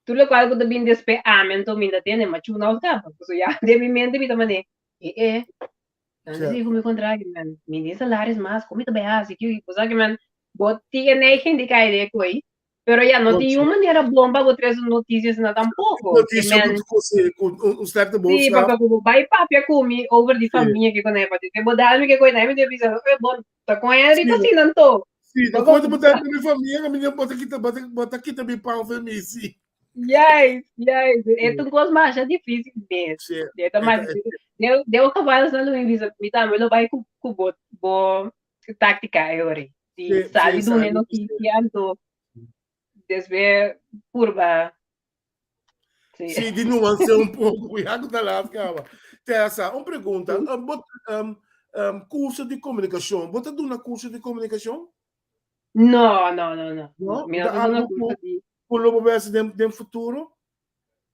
Tur lokual ku ta bin despues ami anto mi ta tende machuna òf kaba. Pasobra ya den mi mente mi ta manera, e e, nan ta sigui ku mi kontrakt, man, mi tin salaris mas, kon mi ta bai hasi? Ki, bo sa ki man, Bo tin e neiging di kai den e koe, pero ya no tin un manera bon pa bo trese un noticia asina tampoco. Noticia ku ku si ku un sterkte Sí, boodschap. pasobra ku bo bai papia ku mi over di famia ke konai pa te bo dal mi ke koe nai mi debe bisa, eh, bon, ta kon Henry ta Sí. asina anto. Sí, Bo ta kon kon bo ta mi famia, mi bo ta kita bo ta bo ta kita mi pan for mi, sí. Juist, juist. E ta un kos masha difícil mes. Sí. E ta mas difícil. Den den un geval asina lo mi bisa, mi tambe lo bai ku ku bo bo táctica e ora. Di Sí, sali sí, duna e sali, noticia, anto despues purba. Sí. Sí, di nuance un poco, ya ku ta laat kaba. Tessa, un pregunta. Bo, curso di comunicacion, bo ta duna curso di comunicacion? No, no, no, no. No? Mi no Ta ta duna algo ku curso di. ku lo bo besi den den futuro?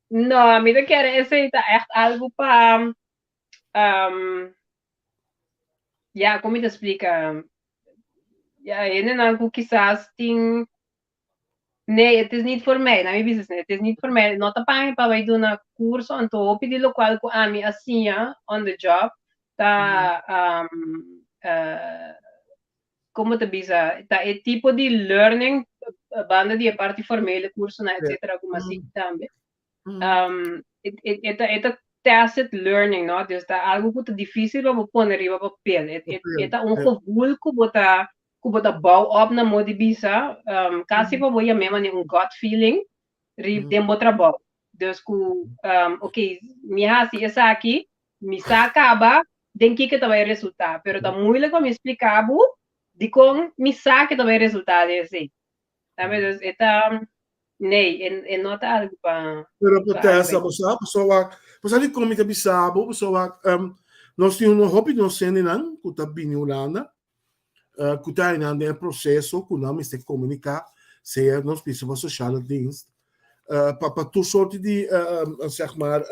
No, mi ta kere esei ta echt algo pa um, Ya, kon mi ta splika? Ya, hendenan ku kisas tin Nee, het is niet voor mij. Na mi bisa het is niet voor mij. No ta pa mi pa bai duna kurso, anto hopi di lokual ku ami a siña on the job, Ta um, uh, como te bisa, ta e tipo di learning banda di e parti formele cursonan etcetera ku mas sigui tambe. Um, e, e, e ta, e ta tacit learning, no? Dus ta algo ku ta difícil pa bo pone riba papel. E, e, e ta un gevoel ku bo ta ku bo ta bouw op na mo di bisa, um, kasi pa bo yam'é manera un gut feeling rib den bo trabou. Dus ku, um, ok, mi hasi esaki, mi sa kaba den kiko ta bai resultá, pero ta moeilijk pa mi splika bo dikon mi sa ke ta bai resultá den esei. Sabe, dus e ta, nee, e, e no ta algu pa Pero pa protesta, arbeid. bo sa, pasobra wak, bo sa dikon mi ta bisa bo, pasobra wak, um, nos tin un hopi nos hendenan ku ta bini Hulanda, ku ta einan den e proseso ku nan mester komuniká sea nos bisa pa sociale dienst pa pa tur sorti di zeg maar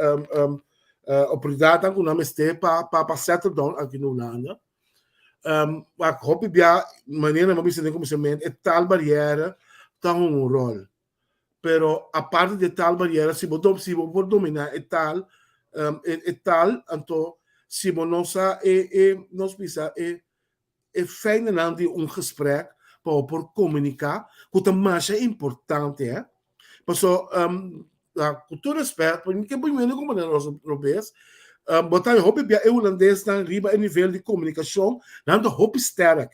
oportunidatnan ku nan mester pa pa pa settle down aki na Hulanda. Wak hopi bia manera nan a bisa den kuminsamentu e taalbariere ta hunga un ròl. Pero aparte di e taalbariere si bo si bo por dominá e taal e taal anto si bo no sa e e nos bisa e e fijnenan di un gesprek pa bo por komuniká ku ta masha importante hè. Paso ku tur respèt mi ke pone ku manera nos robes bo ta hopi bia e hulandesnan riba e nivel di komunikashon nan ta hopi sterk.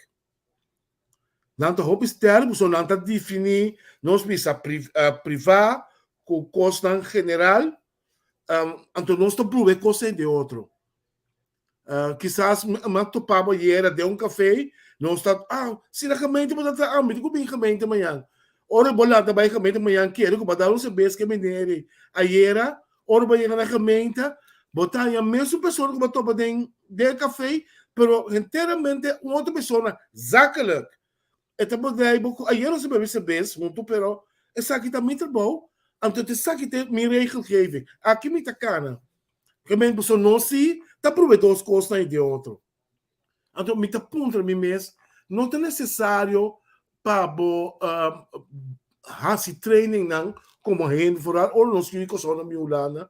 Nan ta hopi sterk pasobra nan ta definí nos bisa privá ku kosnan general anto nos ta pruba e kos ei den otro. Kisas mi a topa bo ayera den un kafé, nos ta, ah, si na gemeente bo ta traha, ah, mi tin ku bin gemeente mañan. Ora bo lanta bai gemeente mañan kere ku bo a dal un serbes ku e meneer ei. Ayera, ora bo a yega na gemeente, bo ta haña mesun persona ku bo a topa den den e kafé, pero henteramente un otro persona, zakelijk. E ta bedrijf bo ku ayera nos a bebe serbes huntu, pero esaki ta mi trabou, anto esaki ta mi regelgeving. Aki mi ta kana. Gemeente, pasobra nos sí ta prueba e dos kosnan i den otro. Anto mi ta puntra mi mes, no ta nesesario pa bo hasi trainingnan komo hende, foral ora nos yu di Kòrsou na mi Hulanda,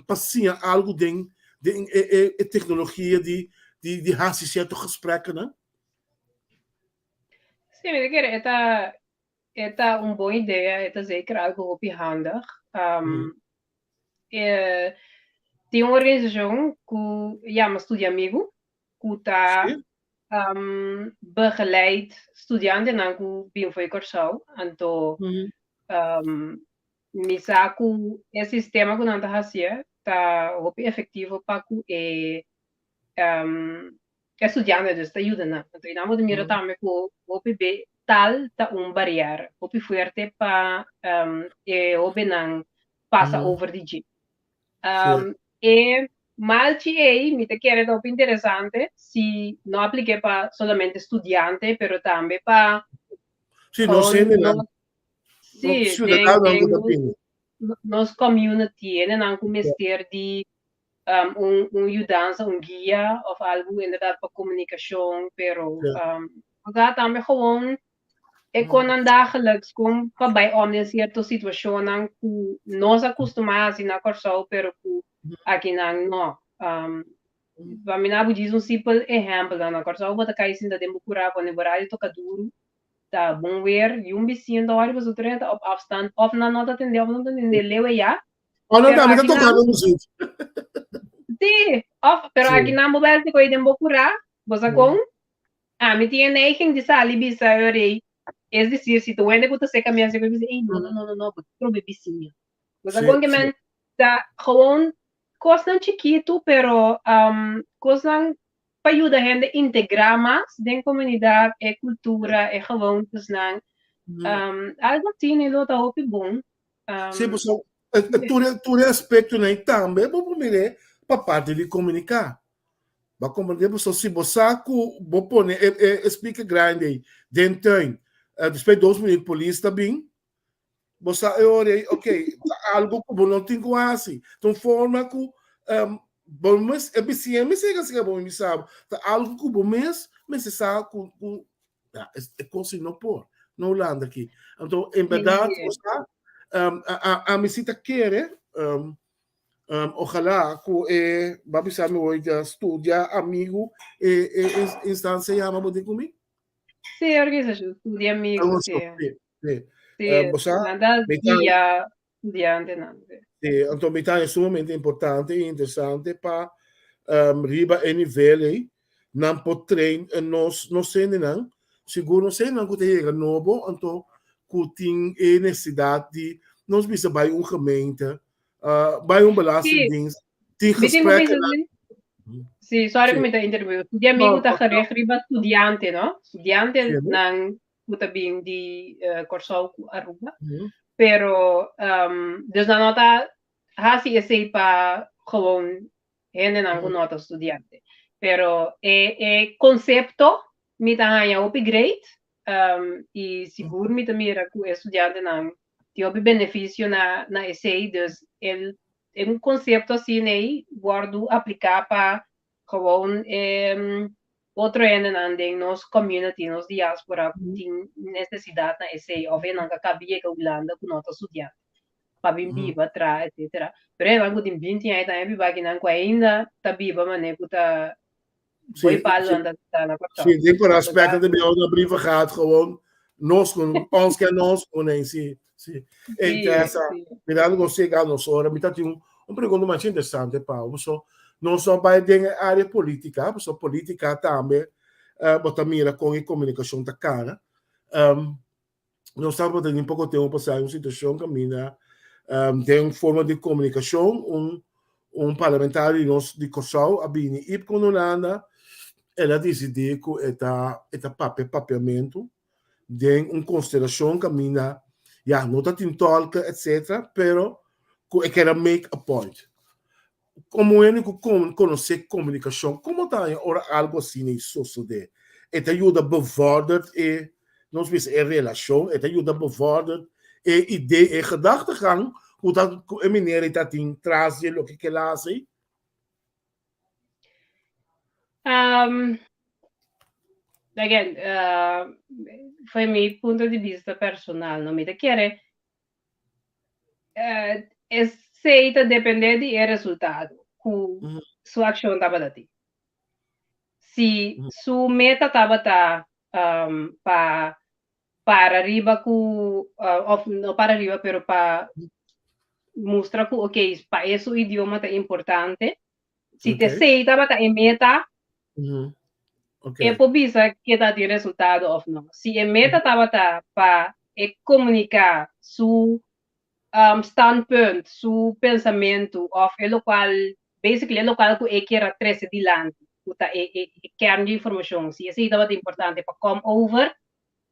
pa siña algu den den e e e teknologia di di di hasi sierto gesprekkenan? Sí, mi ta kere e ta e ta un bon idea, e ta zeker algu hopi handig. E tin un organisashon ku yama Studiamigu ku ta begeleid studiantenan ku bin fo'i Kòrsou. Anto mi sa ku e sistema ku nan ta hasié ta hopi efektivo pa ku e E studiante dus ta yuda nan. Anto nan bo ta mira tambe ku hopi be tal ta un barier hopi fuerte pa e hobennan pasa over di dje. E malchi ei mi ta kere ta hopi interesante si no aplik'é pa solamente studiante pero tambe pa Sí, nos hendenan, Sí, siudadanonan ku ta bini. Nos community, hendenan ku mester di um, un, un yudansa, un guia of algo inderdaad pa comunicacion, pero Ja. um, o tambe gewoon e konan dagelijks kon pa bai om den cierto situacionnan ku nos a costuma hasi na Kòrsou, pero ku akinan no. Um, pa mi na djis un simpel ehempel, na Kòrsou bo ta kai sinta den bo kurá, pone bo radio toka duru, ta bon weer, y un bisiño ta hòri pasobra tur hende ta op afstand, of nan no ta tende, of nan ta tende leu e ya. Oh, no, Pero tambe ta aki toca nan, no muziek. sí, of, pero Sí. aki nan bo bel koy den bo kurá, bo sa kon, ami tin e neiging di sali bisa e rei, es decir, si tu wende ku ta seka mi hasi koy bisa, ey, no, no, no, no, no, bo ta trobe bisiña. Bo sa Sí, kon ke sí. men ta gewoon kosnan chikitu, pero um, kosnan pa yuda hende integrá mas den komunidat, e kultura, e gewoontesnan. Um, algo asina lo ta hopi bon. Sí, Um, pasobra tur e tur e aspektonan ei tambe bo por mir'é pa parti di komuniká. Bo a komprendé? Pasobra si bo sa ku bo pone e e e speaker grandi ei den tuin, despues di dos minüt polis ta bin, bo sa e ora ei, okey, ta algu ku bo no tin ku hasi. Ta un forma ku bo mes e bisiña mester yega asina bo bisa bo, ta algu ku bo mes mester sa ku ku Ja, e kos si no por na Hulanda aki. Anto, en berdad, Sí. bo sa, um, a, a, ami si ta kere, um, Um, ojalá ku e ba bisa mi hoy ta studia amigo e e instancia yama bo tin ku mi? Sí, organisashon Studia Amigo, Ah, sí. sí, sí. Sí, Eh, bo sa, nan ta mi ta- guia studiantenan. Sí. Sí, anto mi ta sumamente importante i interesante pa um, riba e nivel ei nan por train eh, nos nos hendenan, sigur nos hendenan ku ta yega nobo, anto ku tin e nesesidat di nos bisa bai un gemeente, uh, bai un belastingdienst, tin Mi tin ku gesprekken. bisa Sí, sorry Sí. ku mi ta interrumpí. Studia amigo No, ta no, gericht riba studiante, no? Studiante Sí. nan ku ta bin di eh, Kòrsou ku Aruba. Pero, dus nan no ta hasi esei pa gewoon hendenan ku no ta studiante. Pero e e konsepto mi ta haña hopi great i sigur mi ta mira ku e studiantenan tin hopi benefisio na na esei. Dus el e un konsepto asina ei wòrdu apliká pa gewoon e otro hendenan den nos community, nos diaspora ku tin nesesidat na esei òf hendenan ku a kaba yega Hulanda ku no ta studiante pa bin biba, traha etcetera. Pero hendenan ku tin binti aña tambe biba akinan ku ainda ta biba manera ku ta Sí, boi palu sí. nan ta ta na Kòrsou. Sí, den por Anto aspecto ta de bij ons een brieven gaat gewoon nos con ons ken nos con nee, sí, sí. Hey, sí, Tessa, sí. mirando con chega nos hora, mi tati un un pregunta más interesante, Pau. So, nos no bij den área política, so política tambe, eh, bota mira con e comunicación ta cara. Um, nos tabata tin poko tempu pasá un situashon kaminda um, den un forma di komunikashon un un parlamentario di nos di Kòrsou a bini ip kon Hulanda, el a disidí ku e ta e ta papia papiamentu den un konstelashon kaminda ya no ta tin tòlke etcetera pero ku e kere make a point. Komo hende ku konosé komunikashon, komo ta haña ora algu asina i sosodé? E ta yuda bevorderd e, nos bisa, e relashon, e ta yuda bevorderd e idee, e gedachtegang ku ta ku e meneer ei ta tin tras di e loke ke el a hasi? Um, again, uh, for mi punto di bista personal, no mi ta kere Esei ta dependé di e resultado ku su akshon tabata tin. Si su meta tabata pa para riba ku òf no para riba pero pa mustra ku okey pa e su idioma ta importante, Si te esei tabata e meta, e por bisa ke ta tin resultado òf no. Si e meta tabata pa e komuniká su standpunt, su pensamentu òf e lokual, basically e lokual ku e kier a trese dilanti, ku ta e e kern di informashon, si esei tabata importante pa come over,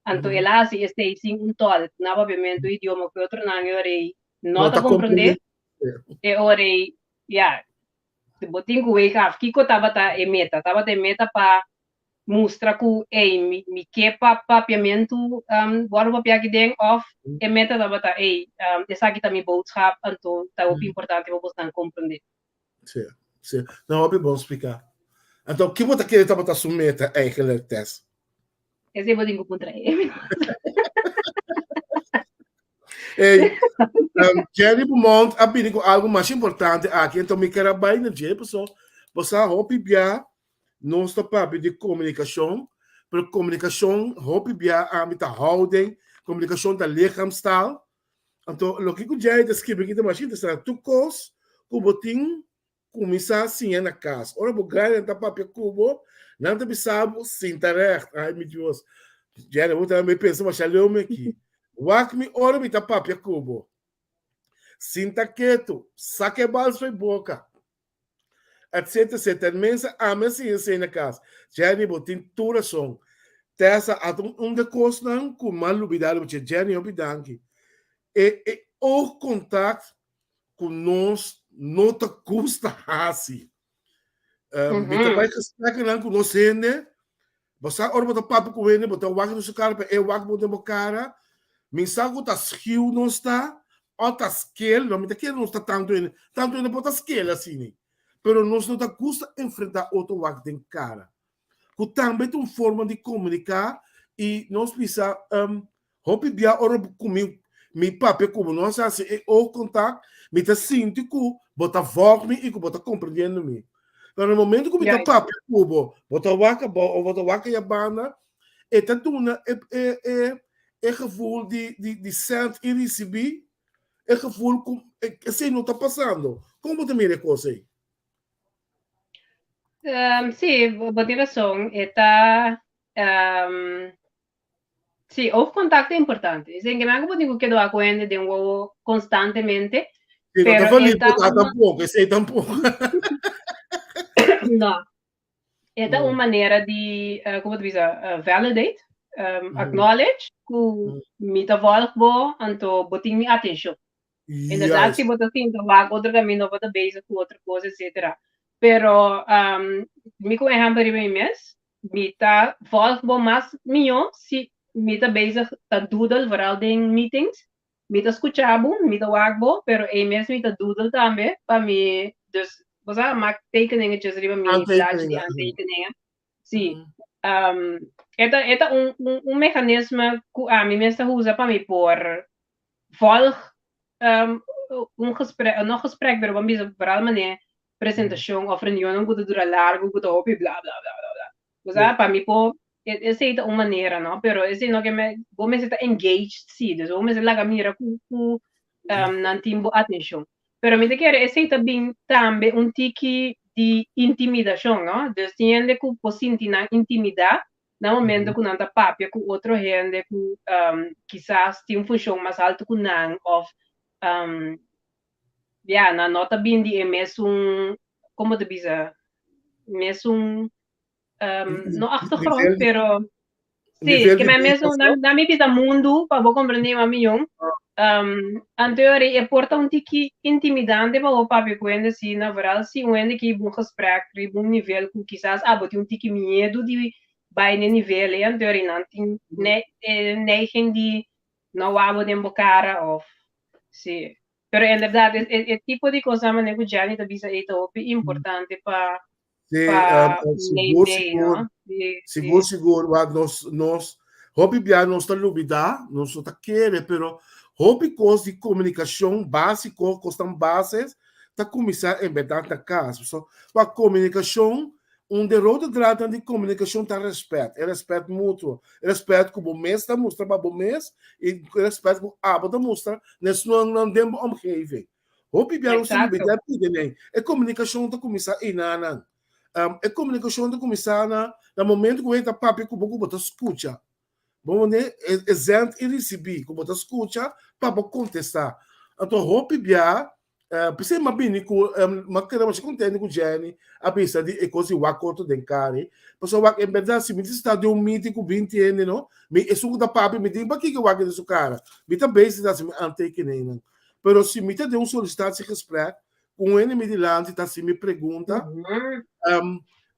anto el a hasi esei sin un tòlk na papiamentu idioma ku e otronan e ora ei no ta komprendé, e ora ei Ya, bo tin ku wake af. Kiko tabata e meta? Tabata e meta pa mustra ku, ey, mi, mi ke pa papiamentu um, wòrdu papiá aki den, òf e meta tabata, ey, um, esaki ta mi boodschap, anto ta hopi importante pa bosnan komprendé. Sí, sí. No, hopi bon spliká. Anto, ki bo ta kere tabata su meta eigenlijk, Tess? Esei bo tin ku puntra e. Hey, um, Jerry Beaumont a bini ku algo mas importante aki, enton mi ker a bai na dje, paso bo sa hopi bia nos ta papia di komunikashon, pero komunikashon hopi bia ami ta houding, komunikashon ta lichaamstaal. Anto loke ku Jerry ta skirbi aki ta mas interesante, tur kos ku bo tin Kuminsá siña na kas. Ora bo grandinan ta papia ku bo, nan ta bisa bo, Sinta règt. Ai, mi Dios. Jenny, bo tambe pensa masha leu mi aki. Wak mi ora mi ta papia ku bo. Sinta ketu. Saka e bals fo'i boka. Etcetera, etcetera. Ten mense ami a siña esei na kas. Jenny, bo tin tur rason. Tessa, ata un de kosnan ku mi a lubidá riba dje. Jenny, hopi danki. E e oogcontact ku nos no ta gusta hasi. Mi ta bai gespreknan ku nos hende, bo sa ora bo ta papia ku hende bo ta wak den su kara pero e wak bo den bo kara, mi sa ku ta schiu nos ta o ta skel, no mi ta kere nos ta tantu hende, tantu hende por ta skel asina, pero nos no ta gusta enfrenta otro wak den kara. Ku tambe ta un forma di komuniká i nos bisa hopi bia ora ku mi mi papia ku bo nos hasi e oogcontact mi ta sinti ku bo ta volg mi i ku bo ta komprendiendo mi. Pero na momento ku mi ta papia ku bo, bo ta wak abou òf bo ta wak ya banda, e ta duna e e e e gevoel di di di send i risibí, e gevoel ku esei no ta pasando. Kon bo ta mira e kos ei? Sí, bo tin rason. E ta sí, oogcontact ta importante. Dicen que nan bo tin ku keda ku hende den wowo konstantemente. Sí, no ta Pero e verliefd ta ta un tampoco, esei tampoco. No. E ta un manera di, como ta bisa, validate, acknowledge ku mi ta volg bo, anto bo tin mi atencion. Inderdaad, si Juist. bo ta sinta wak otro camino, bo ta bezig cu otro cos, etcetera. Pero mi cu ehempel riba mi mes, mi ta volg bo mas miyo si mi ta bezig ta doodle, vooral den meetings. Mi ta scucha bo, mi ta wak bo, pero ey mes mi ta doodle tambe pa mi, dus, bo sa, mak tekeningetjes riba mi blachi di Aantekeningen. aantekeningen. Sí. E ta, e ta un, un, un mechanisme cu ami mes ta usa pa mi por volg un gesprek, no gesprek, pero ban bisa vooral manera presentacion of reunionnan cu ta dura largo, cu ta hopi bla bla bla bla bla. O sea, pa mi por, esey ta un manera, no? Pero esey no ke me, bo mester ta engaged si, dus bo mester laga mira cu cu nan tin bo atencion. Pero mi ta kere esey ta bin tambe un tiki di intimidacion, no? Dus tin hende cu por sinti nan intimida na momento ku nan ta papia ku otro hende ku kisas tin un funshon mas altu ku nan òf ya nan no ta bin di e mesun komo ta bisa mesun no achtergrond pero sí ke men mesun nan mi bisa mundu pa bo komprende mas miyon anto e por ta un tiki intimidante pa bo papia ku hende asina vooral si un hende ke hiba un gesprek riba un nivel ku kisas abo tin un tiki miedu di bai n'e nivel ei anto nan tin e neiging di no wak bo den bo kara òf sí pero inderdaad e tipo di kosnan manera ku Jenny ta bisa ei ta hopi importante pa Sí, pa sigur, meimei, sigur, no? Sí, sigur, sí. sigur, wak nos, nos, hopi bia nos ta lubida, nos no ta kere, pero hopi kos di komunikashon básiko, kosnan bases, ta kuminsá en bèrdat na kas. So, wak komunikashon, un den rode draadnan di komunikashon ta rèspèt, e rèspèt mutuo, e rèspèt ku bo mes ta mustra pa bo mes i e rèspèt ku abo ta mustra na esnan den bo omgeving. Hopi bia nos ta lubidá pidi nen. E komunikashon ta kuminsá einanan. E komunikashon ta kuminsá na na momento ku hende ta papia ku bo ku bo ta skucha. Bo wende e zend i risibí ku bo ta skucha pa bo kontestá. Anto hopi bia p'esei m'a bini ku m'a keda masha kontento ku Jenny a bisa di e kos di wak otro den kari. Pasobra wak en bèrdat si mi ta sta den un meeting ku binti hende no, mi esun ku ta papia mi tin pakiko wak den su kara. Mi ta bezig ta hasi mi aantekeningen. Pero si mi ta den un sollicitatiegesprek ku un hende mi dilanti ta hasi mi pregunta,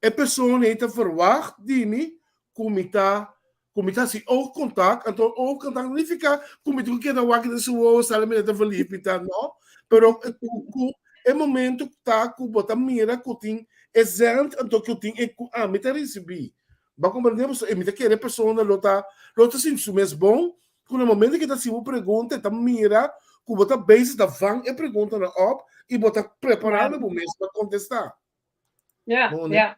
e persona ei ta verwacht di mi ku mi ta ku mi ta hasi oogcontact, anto oogcontact no nifica ku mi tin ku keda wak den su wowo sali mi ta verliefd mi ta no, pero ku ku e momento ta ku bo ta mira ku tin e zend anto ku tin e ku ami ta risibi. Bo a komprende? Pasobra e mi ta kere e persona lo ta lo ta sinti su mes bon Ku na momento ku e ta hasi bo pregunta e ta mira ku bo ta bezig ta vang e preguntanan op i bo ta preparando bo mes pa kontestá. Ja, ja.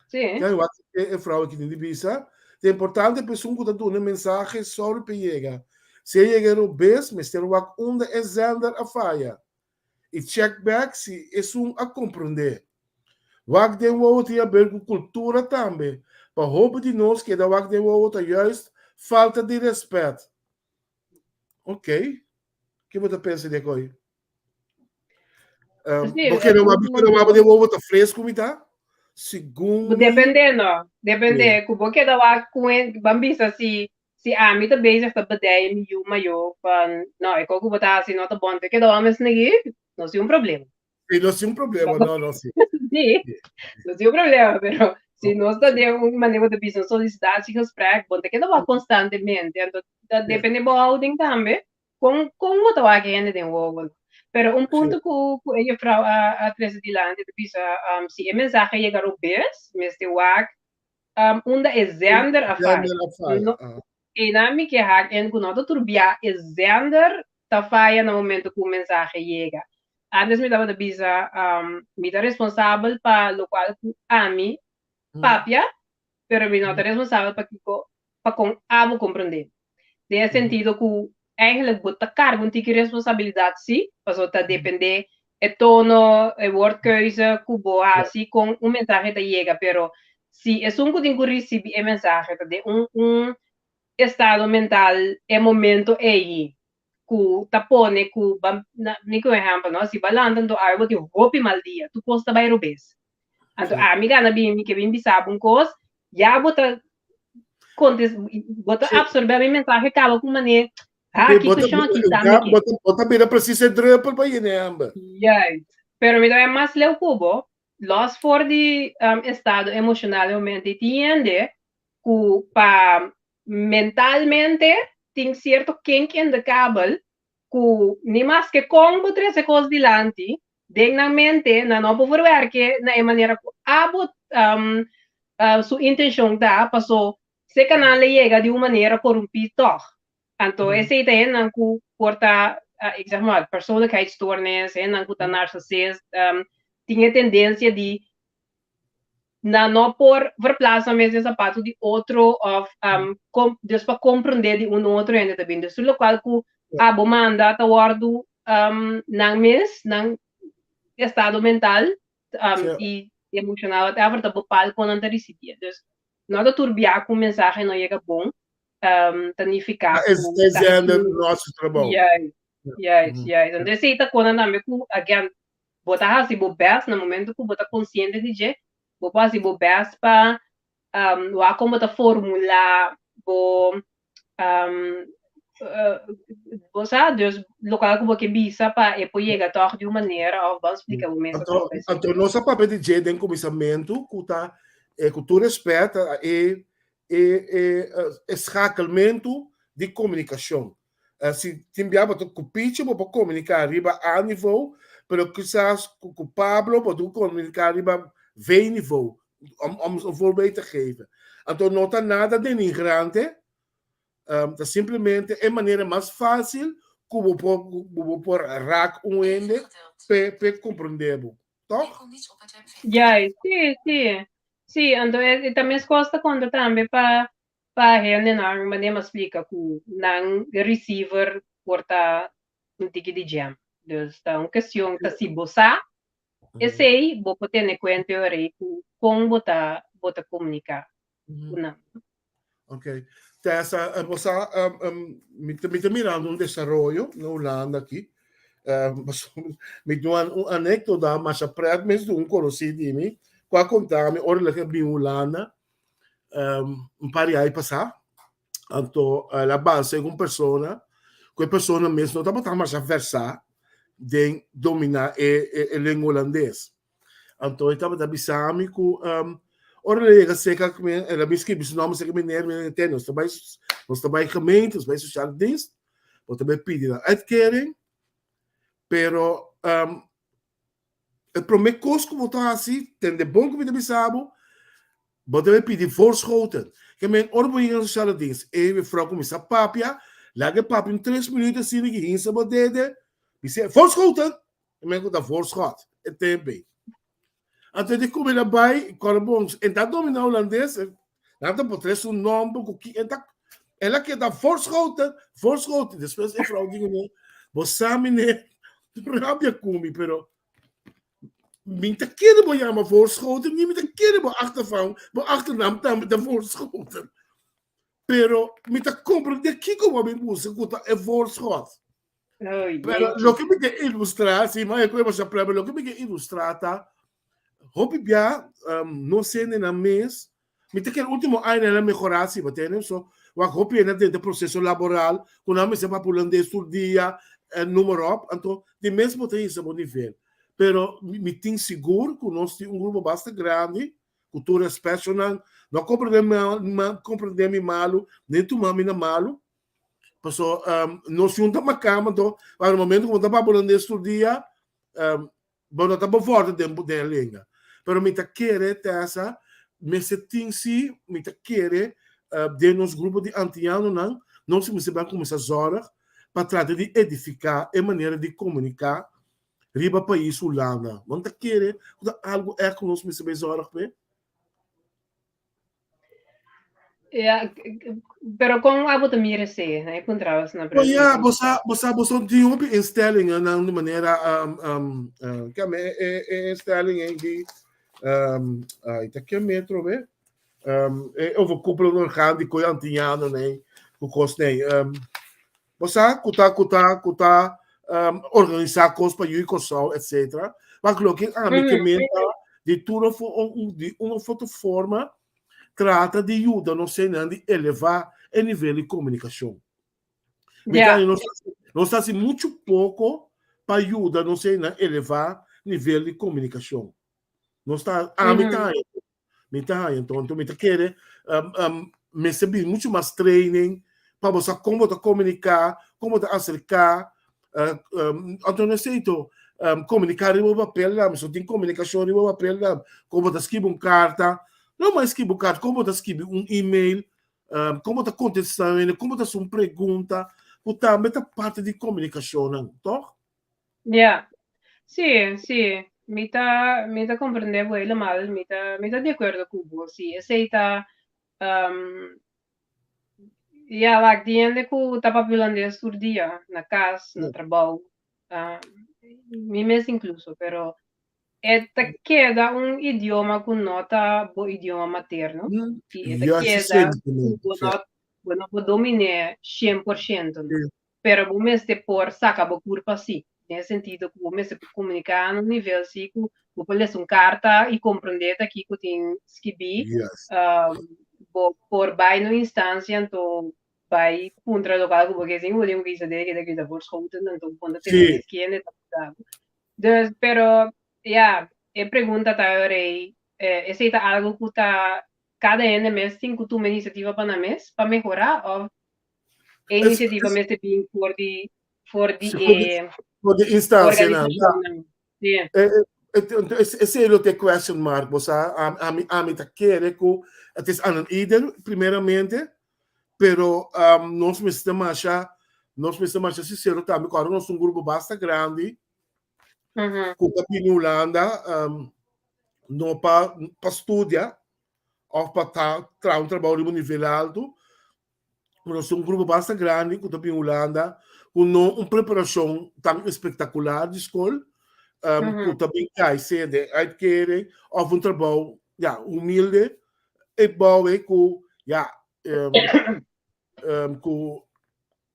Sí. Ja, wak e vrouw aki tin di bisa. Ta importante pa esun ku ta duna e mensahe sòru pa e yega. Si e yega robes, mester wak unda e zender a faya i check bek si esun a komprondé. Wak den wowo tin haber ku kultura tambe. Pa hopi di nos keda wak den wowo ta juist falta di respet. Ok. Ke bo ta pensa di e koi? Sí, Bo keda wak, bo keda wak den wowo ta fresku mi ta? Segun mi. Depende no. Depende. Ku bo keda wak ku e, ban bisa si si ami ta bezig ta bedei mi yu mayo pa no e kos ku bo ta hasi no ta bon, te keda wak mes negi, no si un problema. Sí, no sin problema, no, no, sí. Sí, no sin problema, pero si nos ta den un manera de bisa un sollicitatiegesprek, bo ta keda wak constantemente, anto ta depende bo houding tambe, kon kon bo ta wak hende den wowo. Pero un punto ku ku e juffrouw a a trese dilanti ta bisa si e mensahe yega robes, mester wak unda e zender a faya. Zender a faya, No, ah. einan mi ke hak in ku no ta tur bia e zender ta faya na momento ku un mensahe yega. Antes mi tabata bisa, mi ta responsabel pa lokual ku ami papia, pero mi no ta responsabel pa kiko, pa kon abo komprendé. Den e sentido ku eigenlijk bo ta karga un tiki responsabilidat sí, pasobra ta dependé e tono, e woordkeuze ku bo hasi kon un mensahe ta yega, pero si esun ku tin ku risibí e mensahe ta den un un estado mental e momento ei ku ta pone ku ban mi ku un ehèmpel no, si bo a lanta anto awe bo tin hopi mal dia, tur kos ta bai robes. Anto ami gana bin mi ke bin bisa bo un kos, ya bo ta kontes bo ta absorbé mi mensahe kaba ku manera, ha Sí, kiko shon aki tambe ke. Bo ta bira presis e drùpel pa yena e hamber. Juist. Pero mi ta bai mas leu ku bo, lòs for di estado emoshonal e momento ei tin hende ku pa mentalmente tin sierto kink in de kabel ku ni maske kon bo trese kos dilanti, den nan mente nan no por verwerke na e manera ku abo su intenshon ta, paso seka nan le yega di un manera korumpí tòg. Anto esei ta hendenan ku por ta, ik zeg maar, persoonlijkheidsstoornis, hendenan ku ta narsisist, tin e tendensia di nan no por verplaatsa mes den zapato di otro of dus pa comprende di un otro hende ta bin. Dus tur locual cu abo manda ta wordo nan mes, nan estado mental y emocional whatever ta bepaal con nan ta ricibi. Dus no ta tur bia cu un mensahe no yega bon ta nifica cu ta zender no haci su trabou. Juist, juist, juist. Entonces esey ta con nan tambe cu again Bo ta hasi bo bèst na momento ku bo ta konsiente di dje, bo por hasi bo bèst pa wak kon bo ta formulá bo bo sa, dus lokual ku bo ke bisa pa e por yega tòg di un manera òf bo a splika bo mes. Anto, anto nos a papia di dje den kuminsamentu ku ta ku tur rèspèt e e e schakelmentu di komunikashon. Si tin bia bo ta ku Pichi bo por komuniká riba A nivo, pero kisas ku ku Pablo bo tin ku komuniká riba V nivo, om om un voorbeeld te geven. Anto no ta nada denigrante, ta simplemente e manera mas fásil ku bo por ku bo por rak un hende p'e p'e komprendé bo, tòg? Juist, sí, sí. Sí, anto e ta meskos ta konta tambe pa Pa hendenan manera mi a splika ku nan receiver por ta un tiki di jam. Dus ta un kestion ta si bo sa esei bo por tene kuenta e ora ei ku kon bo ta bo ta komuniká ku nan. Ok. Tessa, bo sa mi ta mi ta mirando un desaroyo na Hulanda aki. Mi tin un anekdota masha pret mes di un konosí di mi ku a konta mi ora el a bin Hulanda un par di aña pasá, anto el a basa ku un persona, ku e persona mes no tabata masha versá den dominá e e lengua hulandes. Anto e tabata bisa mi ku ora el a yega serka ku mi, el a bin skirbi su nòmber serka meneer, meneer tene nos ta bai nos ta bai gemeente, nos ta bai sosiale dienst, bo ta bai pidi nan uitkering, pero E promé kos ku bo ta hasi, tende bon ku mi ta bisa bo, bo debe pidi voorschoten. Ke men ora bo yega na sociale dienst, e mevrouw kuminsá papia, laga e papia un tres minuut asina ki hinsa bo dede, bis'é, voorschoten! E men ku ta voorschot, e tempu ei. Anto e di ku mi la bai, kòrda bon, e ta dominá hulandes, nan ta por tres su nòmber ku ki, e ta, el a keda voorschoten, voorschoten. Despues e vrouw di kuné, bo sa meneer, rabia ku mi, pero mi ta kere bo yama voorschoten, ni mi ta kere bo achtervan, bo achternaam tambe ta voorschoten. Pero mi ta komprendé kiko bo a bin buska ku ta e voorschot. Oh, Pero jeetje. loke mi ke ilustrá, si ma e ku e masha prueba, loke mi ke ilustrá ta, hopi bia nos hendenan mes, mi ta kere último añanan a mehorá si, bo tende? So, wak hopi hende a drenta proseso laboral ku nan mester papia hulandes tur dia, noem maar op, anto di mes bo ta hisa bo nivel. Pero mi tin sigur ku nos tin un grupo basta grandi, ku tur rèspèt, so nan no komprendé komprendé mi malu, ni tuma mi na malu, Paso nos junta makamba anto pa e momento ku bo ta papia hulandes tur dia bo no ta bevòrder den den e lenga. Pero mi ta kere Tessa mester tin si mi ta kere den nos grupo di antianonan nos mester ban kuminsá zòrg pa trata di edifiká e manera di komuniká. riba pais Hulanda. Bo no ta kere ku ta algu ègt ku nos mester bai zòrg p'e? Ja, pero kon abo ta mira esei? Nan e puntra nos na Bo ya, bo sa, bo sa, bo sa tin hopi instellingen nan di manera um, um, uh, kame e, e, e instellingen di um, ai, ta ke metro be? Um, e overkoepelende orgaan di koe Antiñano nee, ku kos nee. Um, Bo sa ku ta ku ta ku ta um, organisá kos pa yu i Kòrsou, etc. Maar loke ami ke men ta di tur of un, di un of otro forma trata di yuda nos hendenan di elevá e nivel di komunikashon. Mi ta nos nos ta hasi muchu poko pa yuda nos hendenan elevá nivel di komunikashon. Nos ta ami ta haña Mi ta haña anto, anto mi ta kere um, um, mester bin mucho mas training pa bo sa kon bo ta komuniká, kon bo ta aserká. Uh, um, anto no esei to, um, komuniká riba papel dam, so tin komunikashon riba papel dam, kon bo ta skibi un karta, no mas skibi un karta, kon bo ta skibi un email, um, kon bo ta kontestá hende, kon bo ta hasi un pregunta, ku tambe ta parti di komunikashonnan, tòg? Ja, sí, sí. Mi ta, mi ta comprende bo helemaal. Mi ta, mi ta di acuerdo cu bo. Sí, esey ta, um, ja, wak, di hende cu ta papia holandes tur dia, na cas, na trabou, um, mi mes incluso, pero e ta keda un idioma cu no ta bo idioma materno, y e ta keda cu bo no, bo no por dominé 100%, no. Pero bo mester por saca bo curpa si, den e sentido cu bo mester por comunica na un nivel si cu bo por lesa un carta y comprende ta kico tin skibi. Bo por bay na un instancia anto bay puntra local cu bo ke sin bo tin un visa de kita kita voorschoten anto bo ta tene mes kende ta yuda bo. Dus pero ya e pregunta ta ora ey esey ta algo cu ta cada hende mes tin cu tuma iniciativa pa nan mes pa mehora of E iniciativa mester bin for di for di e for di instancianan. Ja. Esei lo te question mark, bo sa, ami ami ta kere ku het is aan een ieder primeramente, pero um, nos mester masha nos mester masha sincero tambe ku ahora nos un grupo basta grandi ku ta bini Hulanda um, no pa pa studia of pa ta traha un trabou riba un nivel alto, Nos un grupo basta grandi ku ta bin Hulanda ku no un preparashon tan espektakular di skol, um, ku ta bin kai sea den uitkering of un trabou ja, humilde e bou e ku ja, um, um, ku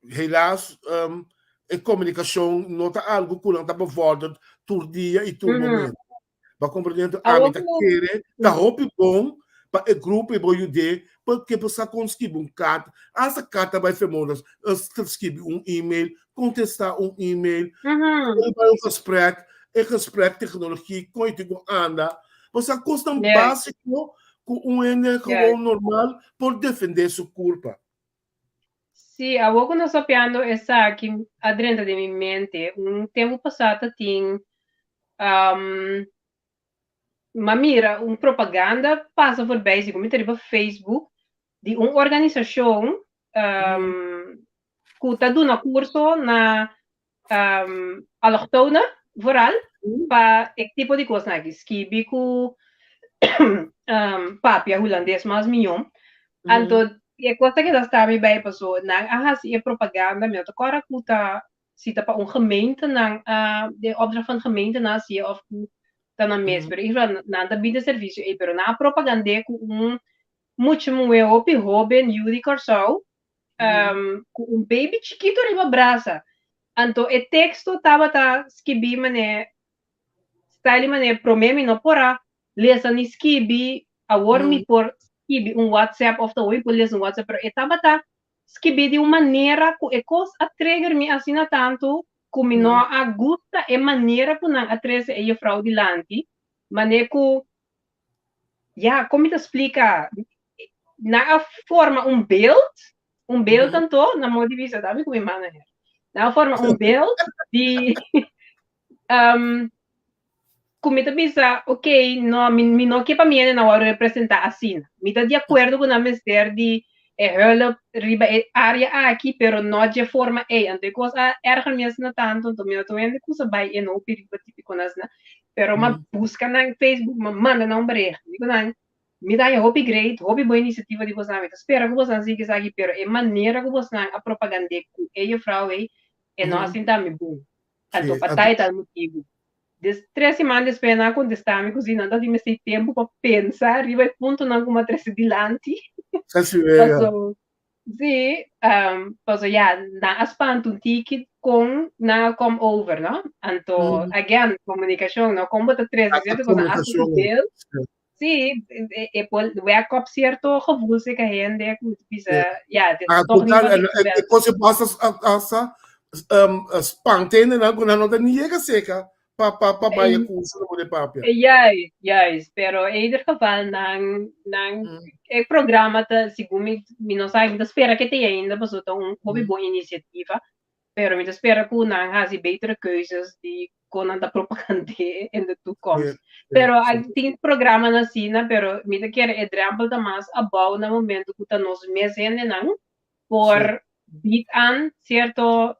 helaas um, e komunikashon no ta algu ku nan ta bevorderd tur dia i tur momento. Ba comprende anto ami ta kere ta hopi bon pa e grupo e bo yude porque bo sa kon skibi un karta hasta karta bai femonas skibi un email kontesta un email bai un gesprek e gesprek teknologie kon e tin ku anda bo sa kosnan basiko ku un hende gewoon normal por defende su kurpa. Sí, awor ku nos papiando esaki a drenta den mi mente. Un tempu pasá ta tin um, m'a mira un propaganda pasa voorbij, si ku mi ta riba Facebook, di un organisashon um, ku ta duna kurso na um, allochtonen vooral pa e tipo di kosnan aki, skibi ku um, papia hulandes mas mihó. Anto e kos ta keda sta mi bij paso nan a hasi e propaganda, mi no ta kòrda ku ta si ta pa un gemeente nan a den opdracht van gemeente nan a hasié òf ku ta nan mes, pero in ieder geval nan ta bida servisio ei, pero nan a propagand'é ku un mucha muhé hopi hóben yu di Kòrsou ku un baby chikitu riba brasa. Anto e teksto tabata skibí manera style manera promé mi no por a lesa ni skibi, awor mi por skibi un WhatsApp òf ta mi por lesa un WhatsApp, pero e tabata skibí di un manera ku e kos a trigger mi asina tantu ku mi no a gusta e manera ku nan a trese e jufrou dilanti, manera ku Ya, kon mi ta splika? Nan a forma un beeld, un beeld anto, na modo di bisa, dami ku mi mana her. Nan a forma un beeld di um, ku mi ta bisa, ok, no, mi, mi no ke pa mi hende nan wòrdu representá asina. Mi ta di akuerdo ku nan mester di e hulp riba e área aki, pero no dje forma ei. Anto e kos a erger mi asina tantu, anto mi no ta wende kusa bai e no pidi pa típiko asina. Pero m'a buska nan Facebook, m'a manda nan un bericht. Mi ku nan, mi ta haña hopi great, hopi bon inisiativa di bosnan. Mi ta spera ku bosnan sigui esaki, pero e manera ku bosnan a propagand'é ku e juffrouw ei, e no a sinta mi bon. Anto pa tal i tal motibu. Des tres siman despues nan a kontestá mi ku si nan ta tin mester tempu pa pensa riba e puntonan ku mi a trese dilanti. Paso, si, paso ya, nan a spanta un tiki kon nan a kom over, no? Anto, again, komunikashon, no? Kon bo ta trese sierto kosa hasta su beeld. Sí, e por wek op sierto gevoel seka hende ku ta bisa, ya, dit is toch niet wat ik gewend. E kos e basta hasta spanta hendenan ku nan no ta ni yega seka pa pa pa bai e kurso na bo de papia. Juist, juist, pero in ieder geval nan nan e programa ta segun mi mi no sa mi ta spera ke te ainda pasobra ta un hopi bon inisiativa. Pero mi ta spera ku nan hasi betere keuzes di kon nan ta propagand'é in de toekomst. Pero tin programanan asina, pero mi ta kere e drempel ta mas abou na momento ku ta nos mes hendenan por bied aan sierto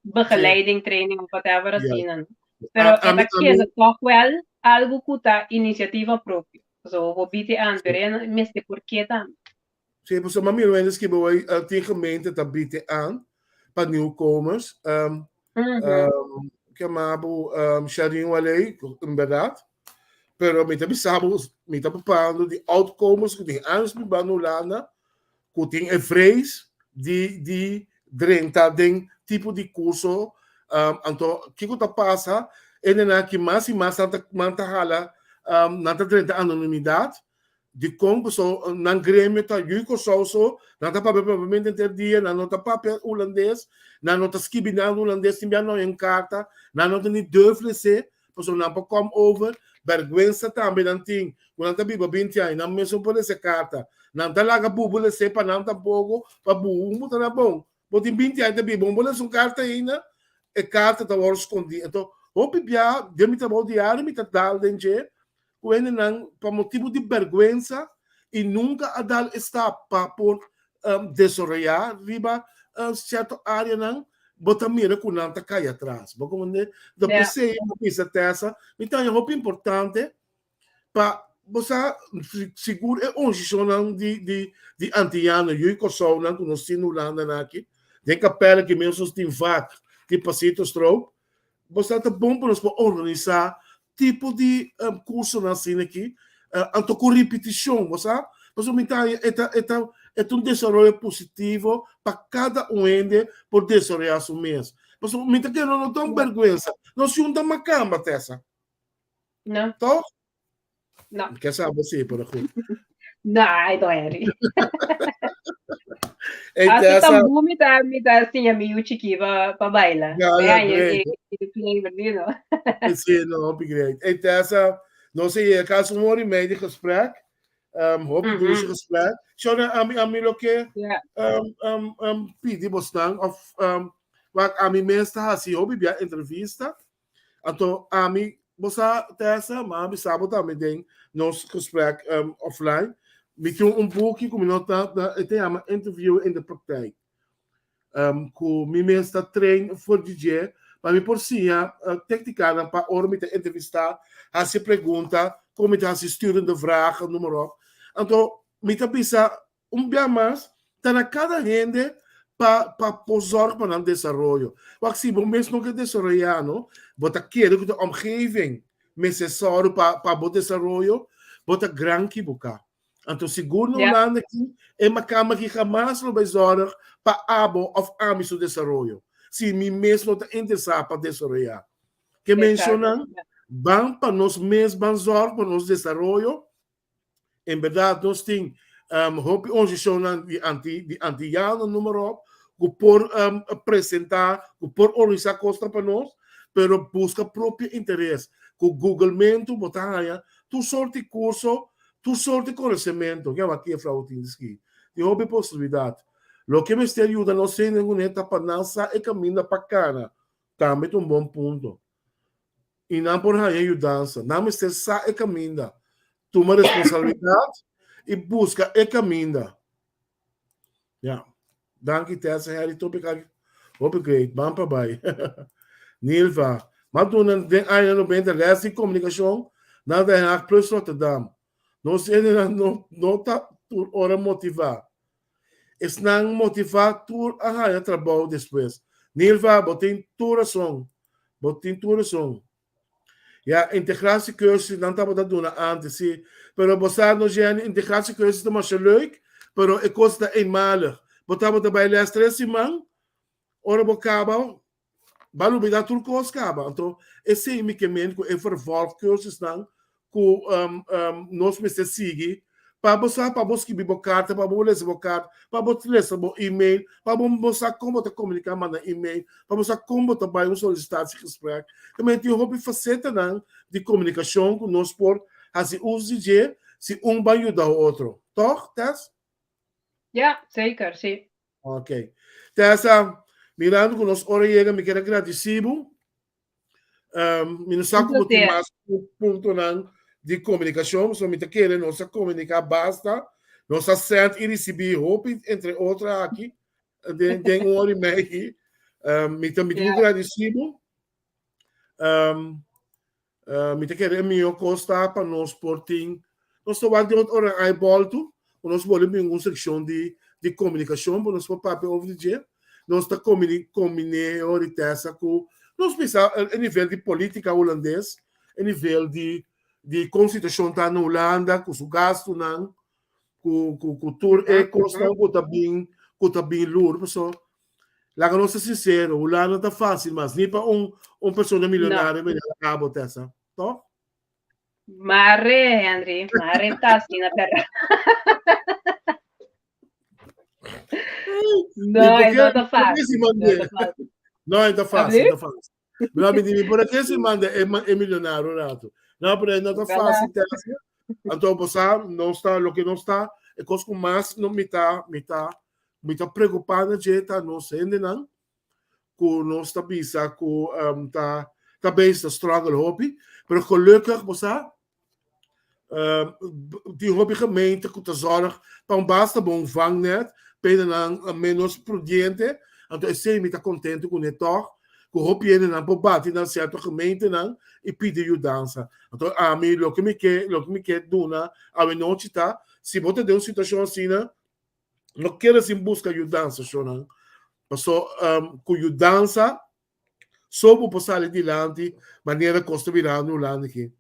begeleiding, training of whatever asina. Pero e ta keda tòg wèl algu ku ta inisiativa propio. Pasobra bo bied e aan, pero e mester por ke tambe. Sí, pasobra mami Wendy skibi hoy tin gemeente ta bite aan pa nieuwkomers. Um, um, ke mabu um, Sharin Waley, en verdad. Pero mi ta bisabu, mi ta papando di outkomers ku tin años biba na Hulanda, ku tin e vrees di di drenta den tipo di kurso. Um, anto kiko ta pasa? Hendenan ki mas i mas nan ta nan ta hala um, nan ta drenta anonimidat. Dikon paso nan gremio ta yu Kòrsou so, nan ta papia propiamente henter dia, nan no ta papia hulandes, nan no ta skibi nada hulandes, tin bia no en karta, nan no ta ni durf les'é, pasobra nan por kom over, bèrgwensa tambe nan tin, ku nan ta biba binti aña, nan mes no por lesa e karta, nan ta laga bubu les'é pa nan tampoko, pa bubu bo ta na bon, bo tin binti aña ta biba, bo no por lesa un karta ainda, e karta ta wòrdu skondí, anto hopi bia den mi trabou diario mi ta dal den dje, ku hendenan pa motibu di bèrgwensa i nunka a dal e stap pa por desaroyá riba sierto áreanan, bo ta mira ku nan ta kai atras. Bo komprendé? Enton p'esei mi bisa Tessa, mi ta haña hopi importante pa bo sa sigur e organisashonnan di antiano, yu i Kòrsounan ku nos tin na Hulanda nan aki, den Kapèl aki mes nos tin vak di Pasito Stroop, Bo sa ta bon pa nos por organisá tipo di kursonan asina aki, anto ku ripitishon, bo sa? Pasobra mi ta haña e ta e ta e ta un desaroyo positivo pa kada un hende por desaroyá su mes. Pasobra mi ta kere no ta un bèrgwensa. Nos yun ta makamba, Tessa. No. Toch? No. Mi ke sa bo si, pero goed. No, I don't Henry. Hey, Asi Tessa. tambú mi ta mi ta siña mi yu chikí pa pa baila. Ja, Mi ja, haña great. e e flavor, you know. Sí, no, hopi great. Hey, Tessa, nos a yega casi un hora y media gesprek. Um, hopi dushi gesprek. Shona, ami, ami lo ke Ja. um, um, um, pidi bosnan of um, wak ami mes ta hasi hopi bia entrevista. Anto ami, bo sa Tessa, ma ami sa bo tambe den nos gesprek um, offline. Mi tin un buki ku mi no ta, ta e ta yama Interview in de Praktijk. Um, ku mi mes ta train for di dje, pa mi por siña uh, técnicanan pa ora mi ta entrevistá, hasi pregunta, kon mi ta hasi sturende vragen, noem maar op. Anto mi ta bisa Un bia mas, ta na kada hende pa pa por zorg pa nan desaroyo. Wak si bo mes no ke desaroyá no, bo ta kere ku ta omgeving mester sòru pa pa bo desaroyo, bo ta gran kibuká. Anto sigur na Hulanda aki, e makamba aki hamas lo bai zòrg pa abo òf ami su desaroyo, si mi mes no ta interesá pa desaroyá. Ke menshonan, ban pa nos mes ban zòrg pa nos desaroyo. En berdad nos tin um, hopi organisacionnan di anti di antillano noem maar op ku por um, presenta, ku por organisa kosnan pa nos, pero buska propio interes. Ku googlemento bo ta haña tur soort di kurso, tur soort di konosementu. Ke wak juffrouw tin ski. Tin hopi posibilidat. Loke mester yuda nos hende kuné ta pa nan sa e kaminda pa kana. Tambe ta un bon punto. i nan por haña yudansa. Nan mester sa e kaminda, tuma responsabilidat i buska e kaminda. Ja. Danki Tessa Harry topic aki. Hopi great. Ban pa bai. Nilva. Ma duna den aña 90 les di komunikashon na Den Haag plus Rotterdam. Nos hendenan no no ta tur ora motivá. Esnan motivá tur a haña trabou despues. Nilva, bo tin tur rason. Bo tin tur rason. Ya, integratiecursus nan tabata duna antes, sí. Pero bo sa no Jenny, integratiecursus ta masha leuk, pero e kos ta eenmalig. Bo tabata bai les tres siman, ora bo kaba, bo a lubida tur kos kaba. Anto esei mi ke men ku e vervolgcursusnan ku nos mester sigui pa bo sa pa bo skibi bo karta, pa bo lesa bo karta, pa bo lesa bo email, pa bo bo sa kon bo ta komuniká manda email, pa bo sa kon bo ta bai un solicitatiegesprek. Tamen tin hopi fasetanan di komunikashon ku nos por hasi uso di dje si un ban yuda otro. Tòg, Tess? Ja, zeker, si. Ok. Tessa, mirando ku nos ora yega mi kier a gradisí bo. Um, mi no sa ku bo tin mas puntonan di komunikashon, so mi ta kere nos a komuniká basta. Nos a send i risibí hopi, entre otro aki, den, den un hora i mei aki. Um, mi ta mi ta gradisí bo. Um, Uh, mi ta kere e mihó kos ta pa nos por tin, nos ta wak di otro ora eyeball tu, ku nos bolbe bin un sekshon di di komunikashon pa nos por papia over di dje. Nos ta komini kombiné ora di tesa ku nos bisa e nivel di polítika hulandes, e nivel di di kon situashon ta na Hulanda ku su gastunan, ku ku ku tur e kosnan ku ta bin ku ta bin lur. Paso Laga nos ta sincero, Hulanda ta fácil mas, ni pa un, un persona millonario no. a cabo, Tessa. Toch? Mare, Henry, mare ta asina, pero. No, e no ta fácil. No, e ta fácil, ta fácil. No, mi di, por qué se manda e, e millonario rato? No, pero no ta fácil, Tessa. Anto, bo sa, no sta, lo que no sta, e cos cu mas no mita, mita, Mi ta preokupá na dje ta nos hendenan ku nos ta bisa ku ta ta bezig ta struggle hopi, pero gelukkig bo sa tin hopi gemeente ku ta zòrg pa un basta bon vangnet pa hendenan ménos prudiente, anto esei mi ta kontento kuné tòg ku hopi hendenan por bati na sierto gemeentenan i pidi yudansa. Anto ami loke mi ke loke mi ke duna awenochi ta si bo ta den un situashon asina no kere sin buska yudansa shownan paso um, ku yudansa so bo por sali dilanti manera kos ta birando Hulanda aki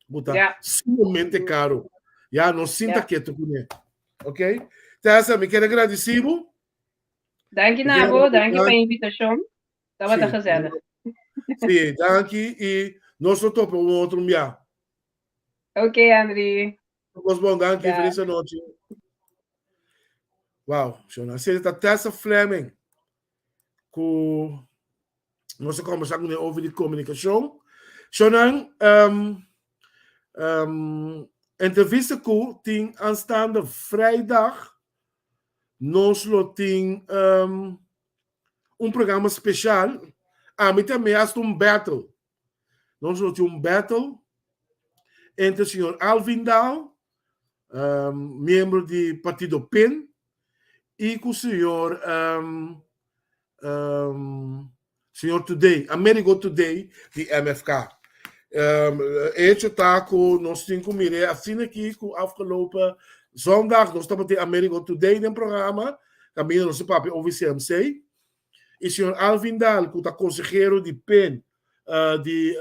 bo ta yeah. sumamente karo ya no sinta yeah. keto kuné ok Tessa mi kere agradeci bo. Danki na bo, danki pa invitashon. Tabata sí, gezellig. Sí, danki i nos lo topa un otro bia. Ok, Andri. Kos bon, danki. Ja. Feliz anochi. Wow, shona. Así ta Tessa Fleming. Ku nos a conversar con over di comunicación. Shonan, um, um, entrevista ku tin aanstaande vrijdag. Nos lo tin um, un programa special. Ami tambe hasta un battle. Nos lo tin un battle entre señor Alvin Daal, um, miembro di partido PIN, y cu señor um, um, señor Today, Amerigo Today di MFK. Um, hecho ta cu nos tin cu mire asina aki cu afgelopen zondag nos tabatin Amerigo Today den programa, caminda nos a papia over CMC. Y señor Alvin Daal, cu ta consehero di PIN, di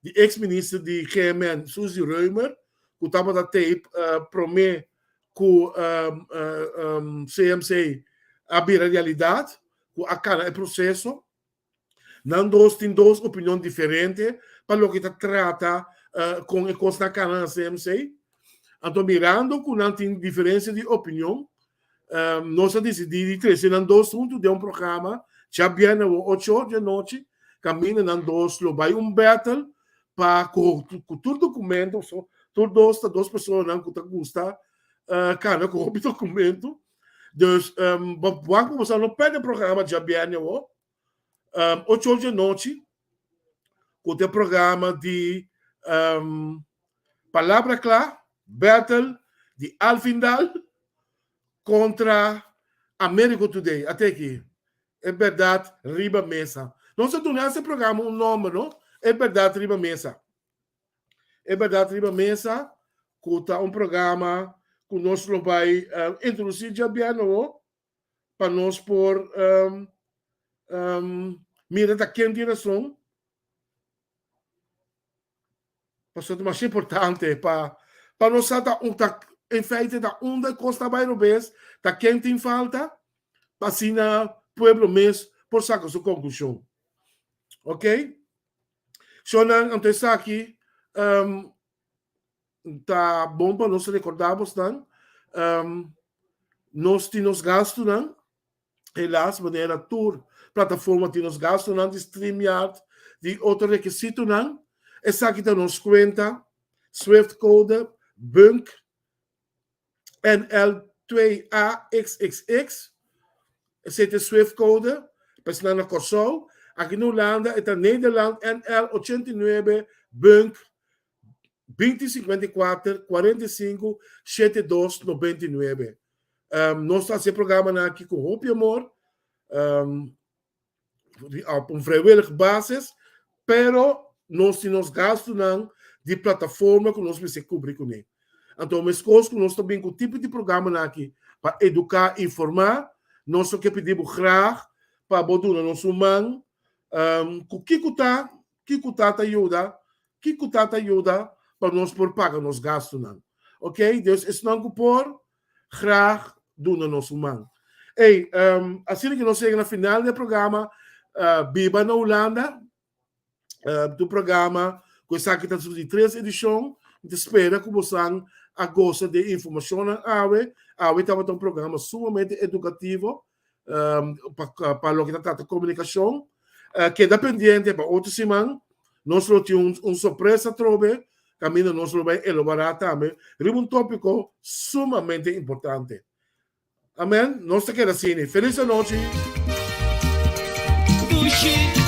di ex minister di GMN, Suzy Römer, cu tabata tape prome cu CMC a bira realidad, cu a cana e proceso. Nan dos tin dos opinion diferente pa loke ta trata con e cosnan a cana na CMC. Anto mirando cu nan tin diferencia di opinion, nos a disidí di trese nan dos huntu den un programa djabièrnè awor ocho or di anochi, kaminda nan dos lo bai un battle pa ku tur dokumento, so tur dos ta dos personanan ku ta gusta kana ku hopi dokumento. Dus bo wak ku bo sa no pèrdè programa djabièrnè awor ocho or di anochi ku ta e programa di Palabra Kla, Battle di Alvin Daal. kontra Americo Today. Ate aki, E Bèrdat Riba Mesa. Nos a duna ese programa un nòmber, no? E Bèrdat Riba Mesa. E Bèrdat Riba Mesa, ku ta un programa ku nos lo bai introdusí djabièrnè awor, pa nos por mira ta ken tin rason. Pasobra ta masha importante pa pa nos sa ta un ta en feite ta unda e kos ta bai robes, ta ken tin falta, pa asina pueblo mes por saka su konklushon. Ok? Shonnan, anto esaki um, ta bon pa nos rekordá bosnan, um, nos tin nos gastunan, Helaas, manera tur plataforma tin nos gastonan di StreamYard, di otro rekisitonan. Esaki ta nos kuenta, Swift code, Bunk, NL2AXXX. Esei ta e Swift code pa esnan na Kòrsou. Aki na Hulanda e ta Nederland NL 89 Bunk 20 54 45 72 99. Um, nos ta hasi e programanan aki ku hopi amor, um, op un vrijwillig basis, pero nos tin nos gastunan di plataforma ku nos mester kubri kuné. Anto meskos ku nos ta bin ku tipo di programanan aki pa eduká, informá, nos lo ke pidi bo graag pa bo duna nos un man um, ku kiko ta, kiko ta ta yuda, kiko ta ta yuda pa nos por paga nos gastunan. Ok, dus esnan ku por, graag duna nos un man. Ey, um, asina ku nos yega na final di e programa uh, Biba na Hulanda, uh, tu programa ku esaki ta su di tres edishon, mi ta spera ku bosan a gosa di e informashonnan awe. Awe tabata un programa sumamente edukativo um, pa, pa loke ta trata komunikashon. Uh, keda pendiente pa otro siman, nos lo tin un, un sorpresa atrobe, kaminda nos lo bai elaborá tambe riba un tópiko sumamente importante. Amen. Nos ta keda asina. Felis anochi. Dushi.